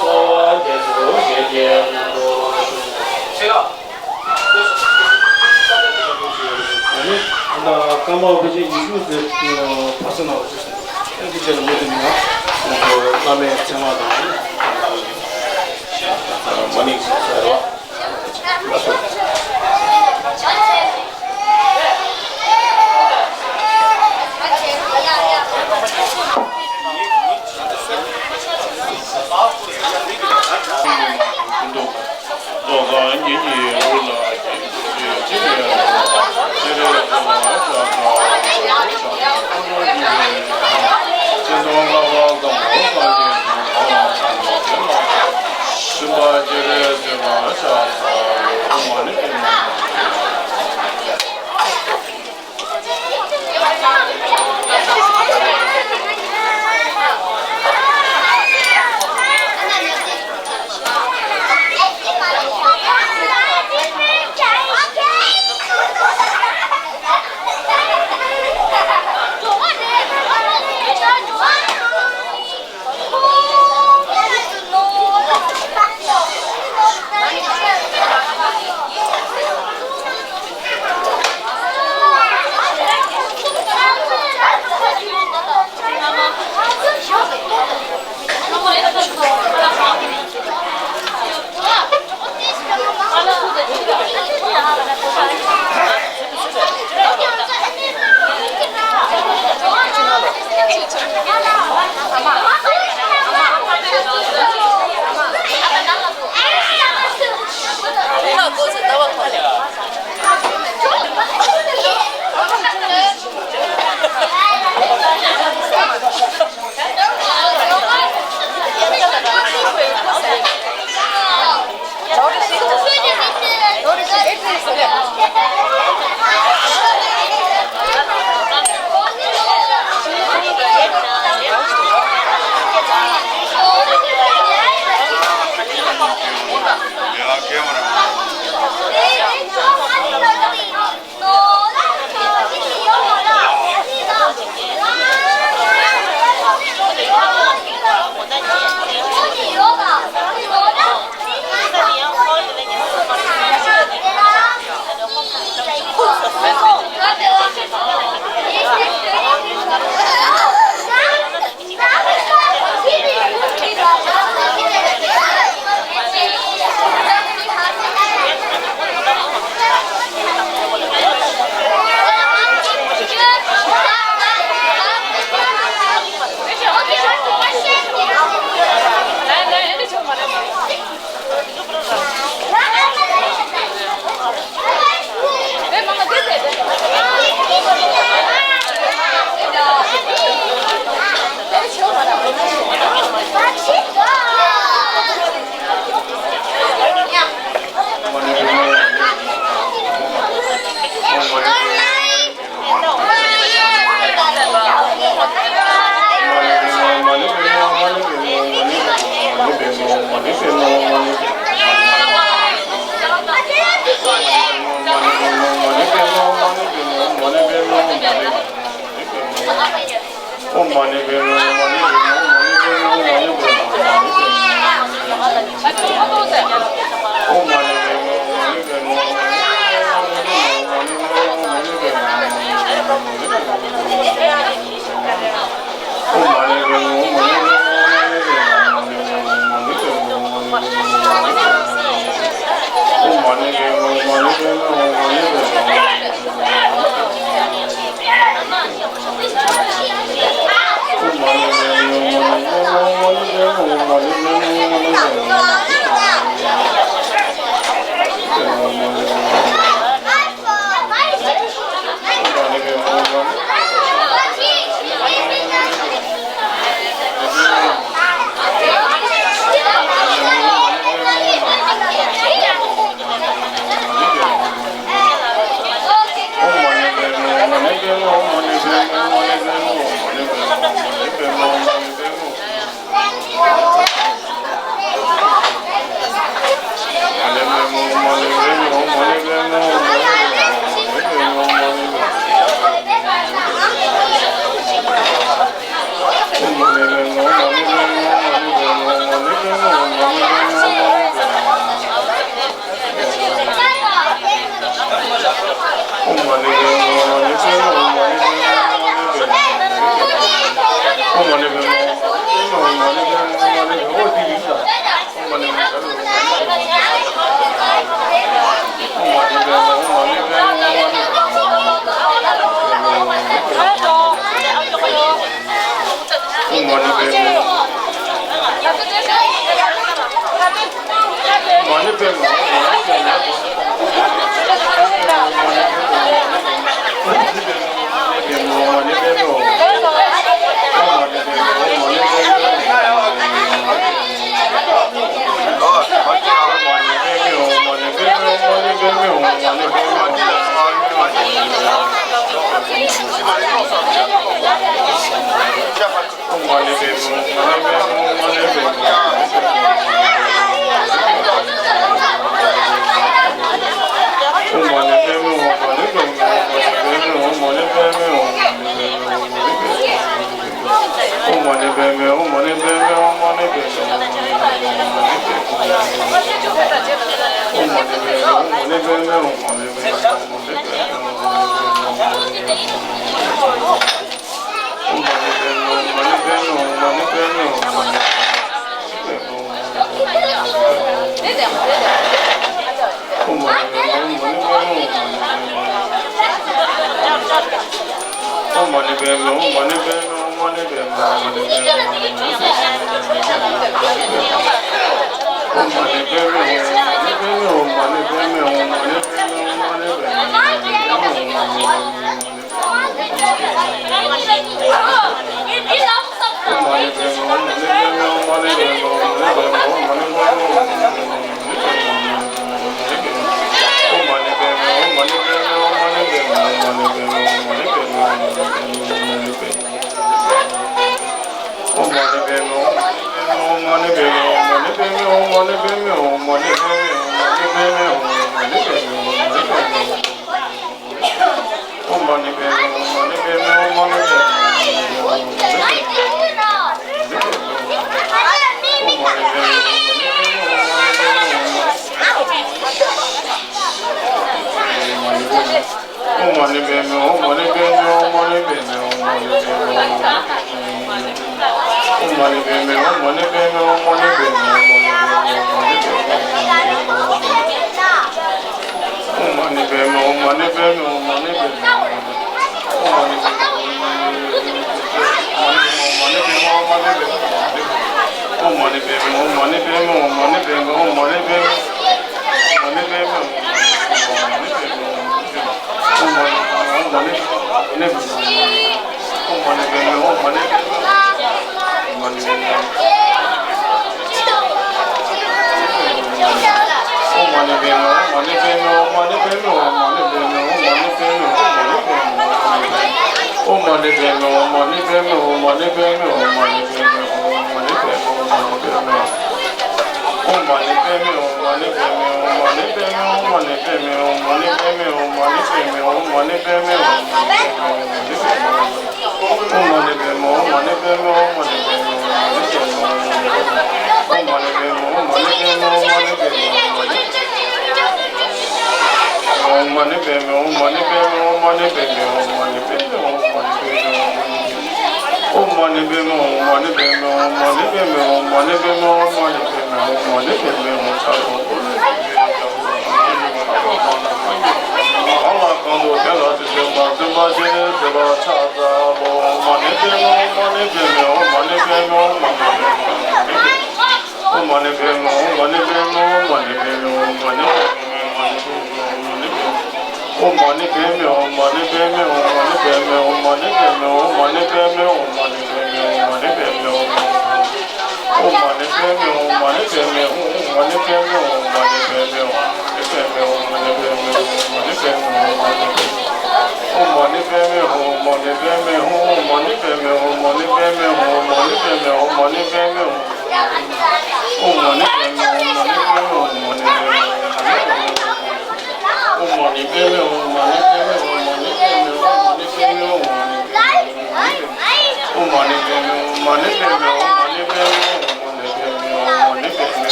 གསོལ་བ་འདེབས་སོ་བཞད་ཀྱི་ལྷུན་གྲུབ་ཤོག། ཨ་ནི་ད་ལྟ་ཀརྨ་པ་ཆེན་ཉི་ཤུ་ཙམ་བར་སེང་ནང་ལ་ཅིག་སོང་། ཨ་ནི་དེ་རྗེས་ལ་མུ་མཐུད་ནས་ཡང་བླ་མའི་མཚན་སྔགས་དང་། མ་ཎི་ཟེར་བ།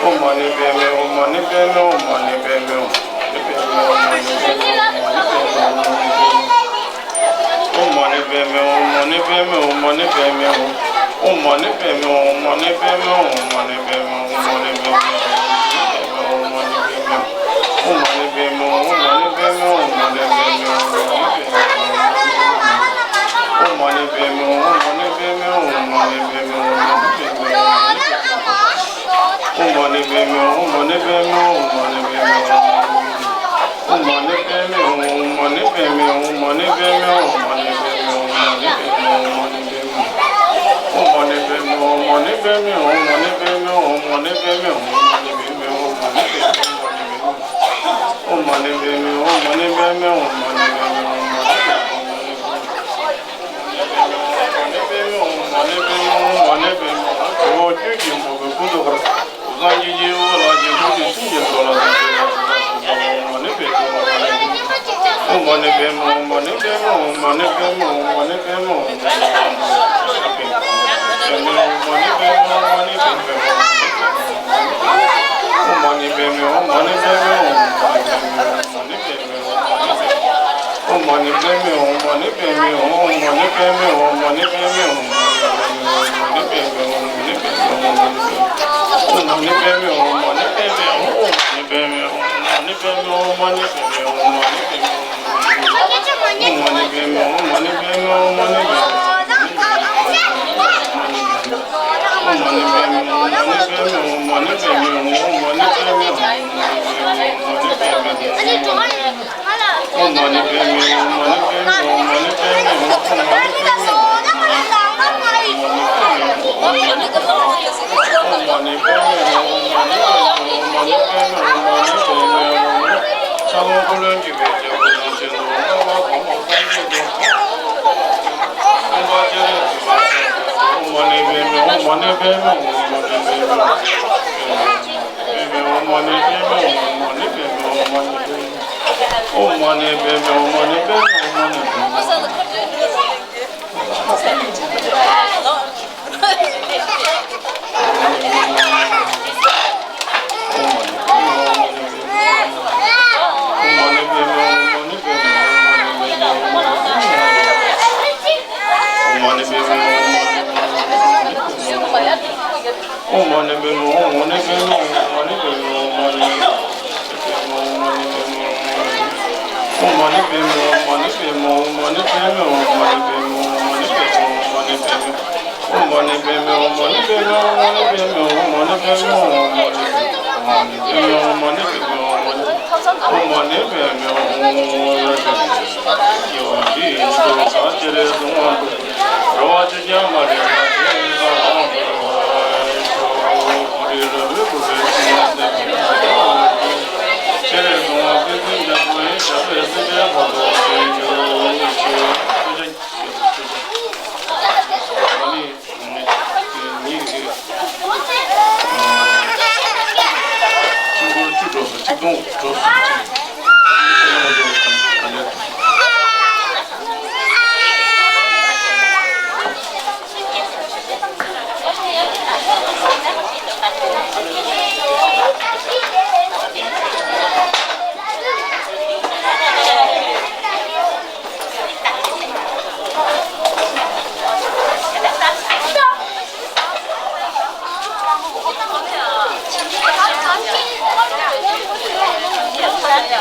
ཨོཾ་མ་ཎི་པདྨེ་ཧཱུྃ། མ་ཎི་པདྨེ་ཧཱུྃ། མ་ཎི་པདྨེ་ཧཱུྃ། མ་ཎི་པདྨེ་ཧཱུྃ། མ་ཎི་པདྨེ་ཧཱུྃ། ཨོཾ་མ་ཎི་པདྨེ་ཧཱུྃ། མ་ཎི་པདྨེ་ཧཱུྃ། མ་ཎི་པདྨེ་ཧཱུྃ། ཨོཾ་མ་ཎི་པདྨེ་ཧཱུྃ། མ་ཎི་པདྨེ་ཧཱུྃ། མ་ཎི་པདྨེ་ཧཱུྃ། མ་ཎི་པདྨེ་ཧཱུྃ། ཨོཾ་མ་ཎི་པདྨེ་ཧཱུྃ། མ་ཎི་པདྨེ་ཧཱུྃ། མ་ཎི་པདྨེ་ཧཱུྃ། ཨོཾ་མ་ཎི་པདྨེ་ཧཱུྃ། མ་ཎི་པདྨེ་ཧཱུྃ། མ་ཎི་པདྨེ་ཧཱུྃ། མ་ཎི་པདྨེ་ཧཱུྃ། ཨོཾ་མ་ཎི་པདྨེ་ཧཱུྃ། མ་ཎི་པདྨེ་ཧཱུྃ། མ་ཎི་པདྨེ་ཧཱུྃ། ཨོཾ་མ་ཎི་པདྨེ་ཧཱུྃ། མ་ཎི་པདྨེ་ཧཱུྃ། མ་ཎི་པདྨེ་ཧཱུྃ། མ་ཎི་པདྨེ་ཧཱུྃ། ཨོཾ་མ་ཎི་པདྨེ་ཧཱུྃ། མ་ཎི་པདྨེ་ཧཱུྃ། མ་ཎི་པདྨེ་ཧཱུྃ། མ་ཎི་པདྨེ་ཧཱུྃ། ཨོཾ་མ་ཎི་པདྨེ་ཧཱུྃ། མ་ཎི་པདྨེ་ཧཱུྃ། མ་ཎི་པདྨེ་ཧཱུྃ། མ་ཎི་པདྨེ་ཧཱུྃ། མ་ཎི་པདྨེ་ཧཱུྃ། མ་ཎི་པདྨེ་ཧཱུྃ། མ་ཎི་པདྨེ་ཧཱུྃ། ཇོ་བོ་ཀུན་གྱི་མོས་གུས་ཀུན་ཏུ་དགར། གོང་ས་མཁྱེན་ཅིང་དབུས་ལྷ་ཁང་ཀུན་གྱི་སེང་གེ་མཆོག་ལ་ཕྱག་འཚལ་ལོ། ཨོཾ་མ་ཎི་པདྨེ་ཧཱུྃ། མ་ཎི་པདྨེ་ཧཱུྃ། མ་ཎི་པདྨེ་ཧཱུྃ། མ་ཎི་པདྨེ་ཧཱུྃ། མ་ཎི་པདྨེ་ཧཱུྃ། ཨོཾ་མ་ཎི་པདྨེ་ཧཱུྃ། མ་ཎི་པདྨེ་ཧཱུྃ། མ་ཎི་པདྨེ་ཧཱུྃ། མ་ཎི་པདྨེ་ཧཱུྃ། མ་ཎི་པདྨེ་ཧཱུྃ། མ་ཎི་པདྨེ་ཧཱུྃ། ཨོཾ་མ་ཎི་པདྨེ་ཧཱུྃ། མ་ཎི་པདྨེ་ཧཱུྃ། མ་ཎི་པདྨེ་ཧཱུྃ། མ་ཎི་པདྨེ་ཧཱུྃ། མ་ཎི་པདྨེ་ཧཱུྃ། མ་ཎི་པདྨེ་ཧཱུྃ། མ་ཎི་པདྨེ་ཧཱུྃ། ཨོཾ་མ་ཎི་པདྨེ་ཧཱུྃ། མ་ཎི་པདྨེ་ཧཱུྃ། ཨོཾ་མ་ཎི་པདྨེ་ཧཱུྃ། མ་ཎི་པདྨེ་ཧཱུྃ། མ་ཎི་པདྨེ་ཧཱུྃ། ཨོཾ་མ་ཎི་པདྨེ་ཧཱུྃ། མ་ཎི་པདྨེ་ཧཱུྃ། མ་ཎི་པདྨེ་ཧཱུྃ། ཨོཾ་མ་ཎི་པདྨེ་ཧཱུྃ། མ་ཎི་པདྨེ་ཧཱུྃ། མ་ཎི་པདྨེ་ཧཱུྃ། ཨོཾ་མ་ཎི་པདྨེ་ཧཱུྃ། མ་ཎི་པདྨེ་ཧཱུྃ། མ་ཎི་པདྨེ་ཧཱུྃ། ཨོཾ་མ་ཎི་པདྨེ་ཧཱུྃ། མ་ཎི་པདྨེ་ཧཱུྃ། མ་ཎི་པདྨེ་ཧཱུྃ། ཨོཾ་མ་ཎི་པདྨེ་ཧཱུྃ། མ་ཎི་པདྨེ་ཧཱུྃ། ཨོཾ་མ་ཎི་པདྨེ་ཧཱུྃ། མ་ཎི་པདྨེ་ཧཱུྃ། མ་ཎི་པདྨེ་ཧཱུྃ། མ་ཎི་པདྨེ་ཧཱུྃ། ཕྱག་ལོང་ཀུན་ལོན་གྱི་བེར་ཆེན་ཀུན་ལོན་ཆེན་པོ་ལྔ་པ་གོང་མ་སངས་རྒྱས་ཀྱི་སྟོན་པ་སྤྱན་རས་གཟིགས་པ་ལ་ཕྱག་འཚལ་ལོ། ཨོཾ་མ་ཎི་པདྨེ་ཧཱུྃ། མ་ཎི་པདྨེ་ཧཱུྃ། མ་ཎི་པདྨེ་ཧཱུྃ། ཨོཾ་མ་ཎི་པདྨེ་ཧཱུྃ། མ་ཎི་པདྨེ་ཧཱུྃ། མ་ཎི་པདྨེ་ཧཱུྃ། མ་ཎི་པདྨེ་ཧཱུྃ། ཨོཾ་མ་ཎི་པདྨེ་ཧཱུྃ། མ་ཎི་པདྨེ་ཧཱུྃ། མ་ཎི་པདྨེ་ཧཱུྃ། ཨོཾ་མ་ཎི་པདྨེ་ཧཱུྃ། མ་ཎི་པདྨེ་ཧཱུྃ། མ་ཎི་པདྨེ་ཧཱུྃ། མ་ཎི་པདྨེ་ཧཱུྃ། མ་ཎི་པདྨེ་ཧཱུྃ། མ་ཎི་པདྨེ་ཧཱུྃ། ཨོཾ་མ་ཎི་པདྨེ་ཧཱུྃ། མ་ཎི་པདྨེ་ཧཱུྃ། མ་ཎི་པདྨེ་ཧཱུྃ། མ་ཎི་པདྨེ་ཧཱུྃ། མ་ཎི་པདྨེ་ཧཱུྃ། མ་ཎི་པདྨེ་ཧཱུྃ། ཨོཾ་མ་ཎི་པདྨེ་ཧཱུྃ། ཨོཾ་ཡ་ཏི། སྐྱེ་བ་འདི་ཡི་དུས་ལ་ཇི་ལྟར་གཟུང་བ་འདུལ། ར་བ་ཆུ་སྐྱར་མ་རེག་པ་དེ་ཡི་ས་ལ་འོང་བར་ཤོག། ཀུ་རེ་ལ་བུ་ཀུ་རེ་ཤི་ཡ་ཏེ་ཀུ་རེ་ཤི་ཡ་ཏེ། ཅེ་རེ་གདུང་བ་ཀུན་འཛིན་རྒྱ་མཚོ་ཡི་ཞབས་པད་སྲིད་པའི་བར་དུ་བཞུགས་གྱུར་ཅིག། ཨ་ནི་ཉིད་ཀྱི་ཆུ་འཁོར་བཅུ་འགྲོ་སོ་ཆིག་སྟོང་འགྲོ་སོ་ཅིག།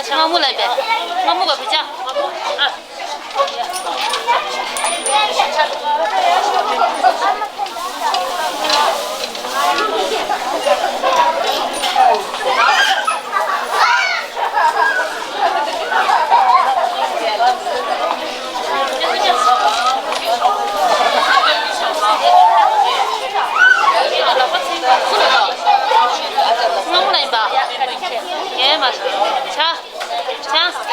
སྔ་མོ་ལ་བས། སྔ་མོ་ག་བུ་ཅག་སྔ་མོ་ལ་ཡིན་པ། ཡེ་མ་ཆ། ཆ།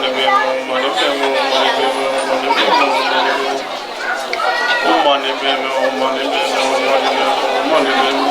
Om Mani Padme, Om Mani Padme, Om Mani Padme,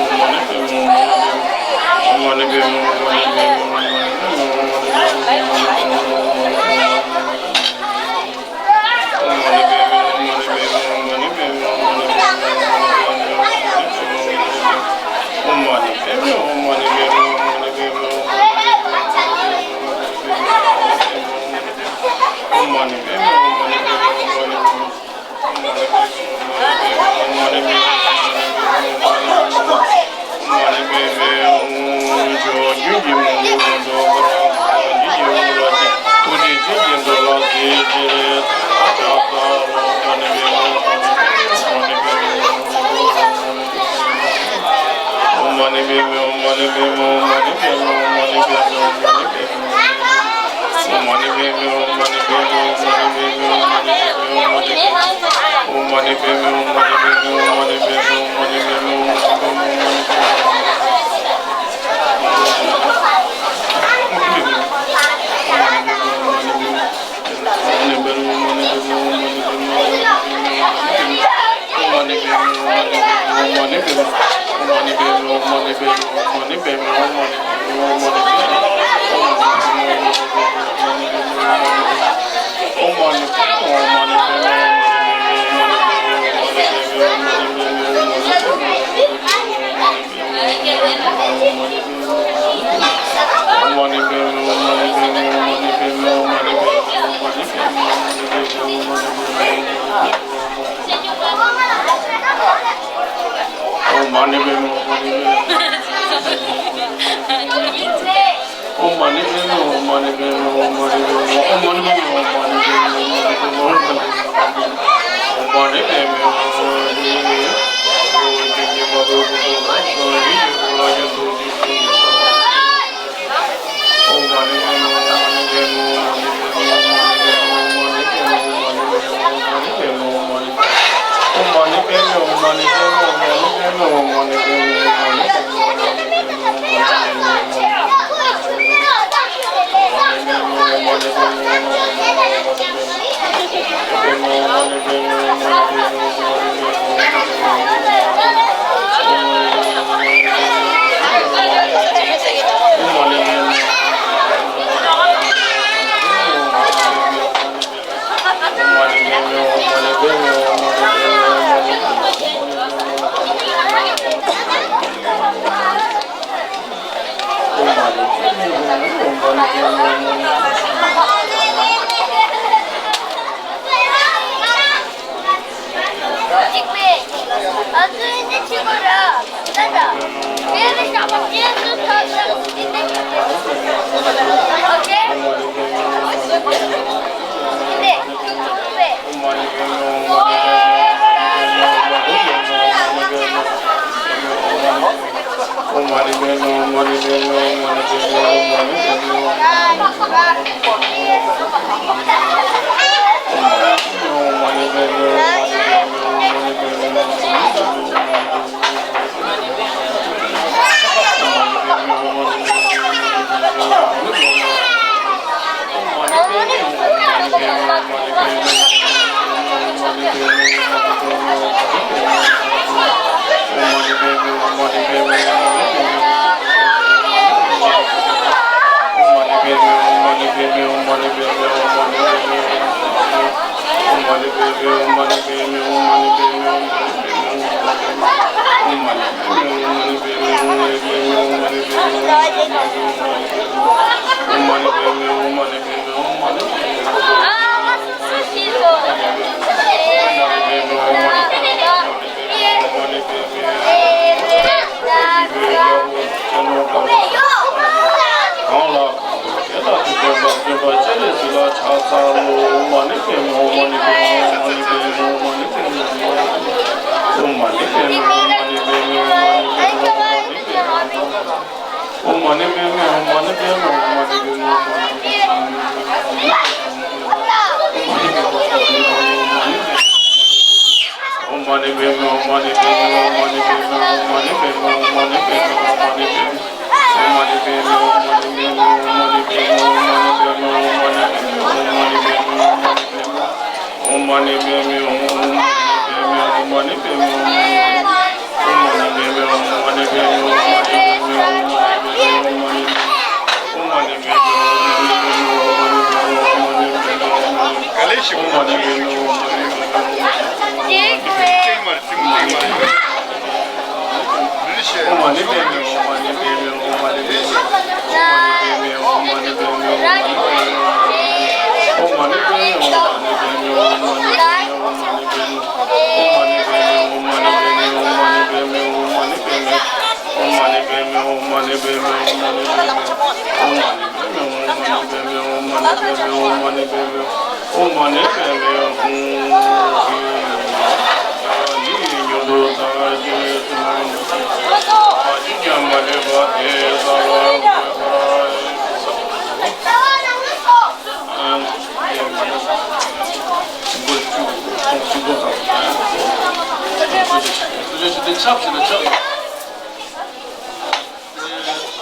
Om Mani Padme, Om Mani Padme, Om Mani Padme.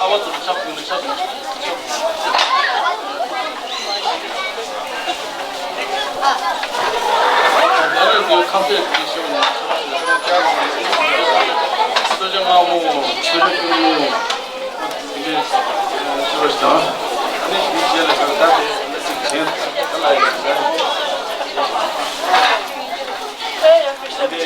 ཨ་བ་དང་ཆབ་ཡོང་ཆབ། ཡ་རེ་འདི་ཁ་ཟས་འདི་ཤེས་ན། སོ་ཇ་མ་མོ། སོ་ཇ་ཀུ་མོ། འདི་ཚོ་རེ་དང་། ཨ་ནི་འདི་རྗེས་ལ་ཁ་ད་དེ་ལ་ཅིག་གཞན་ད་ལ་ཡིན་ས། འདི་སོ་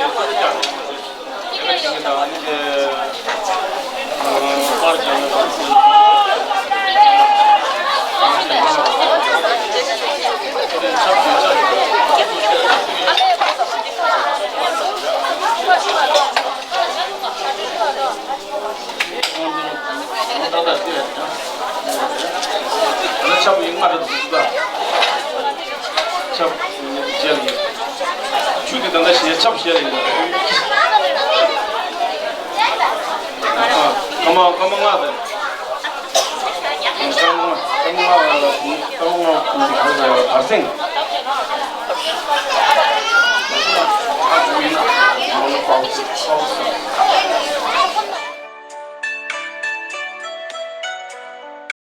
ཇ། ཆབ་ཡིན་ང་རེད་འདུག་ག་ཆབ་བྱས་ལ་ཡིན། ཆུ་དེ་ད་ལྟ་ཞལ་ཆབ་བྱས་ལ་ཡིན། ཨ་ཀ་མ་ཀ་མ་ང་དང་། ཀ་མ་ང་ཀ་མ་ང་ཀ་མ་ང་ག་རེ་ཟེར་བ། གར་སེང་།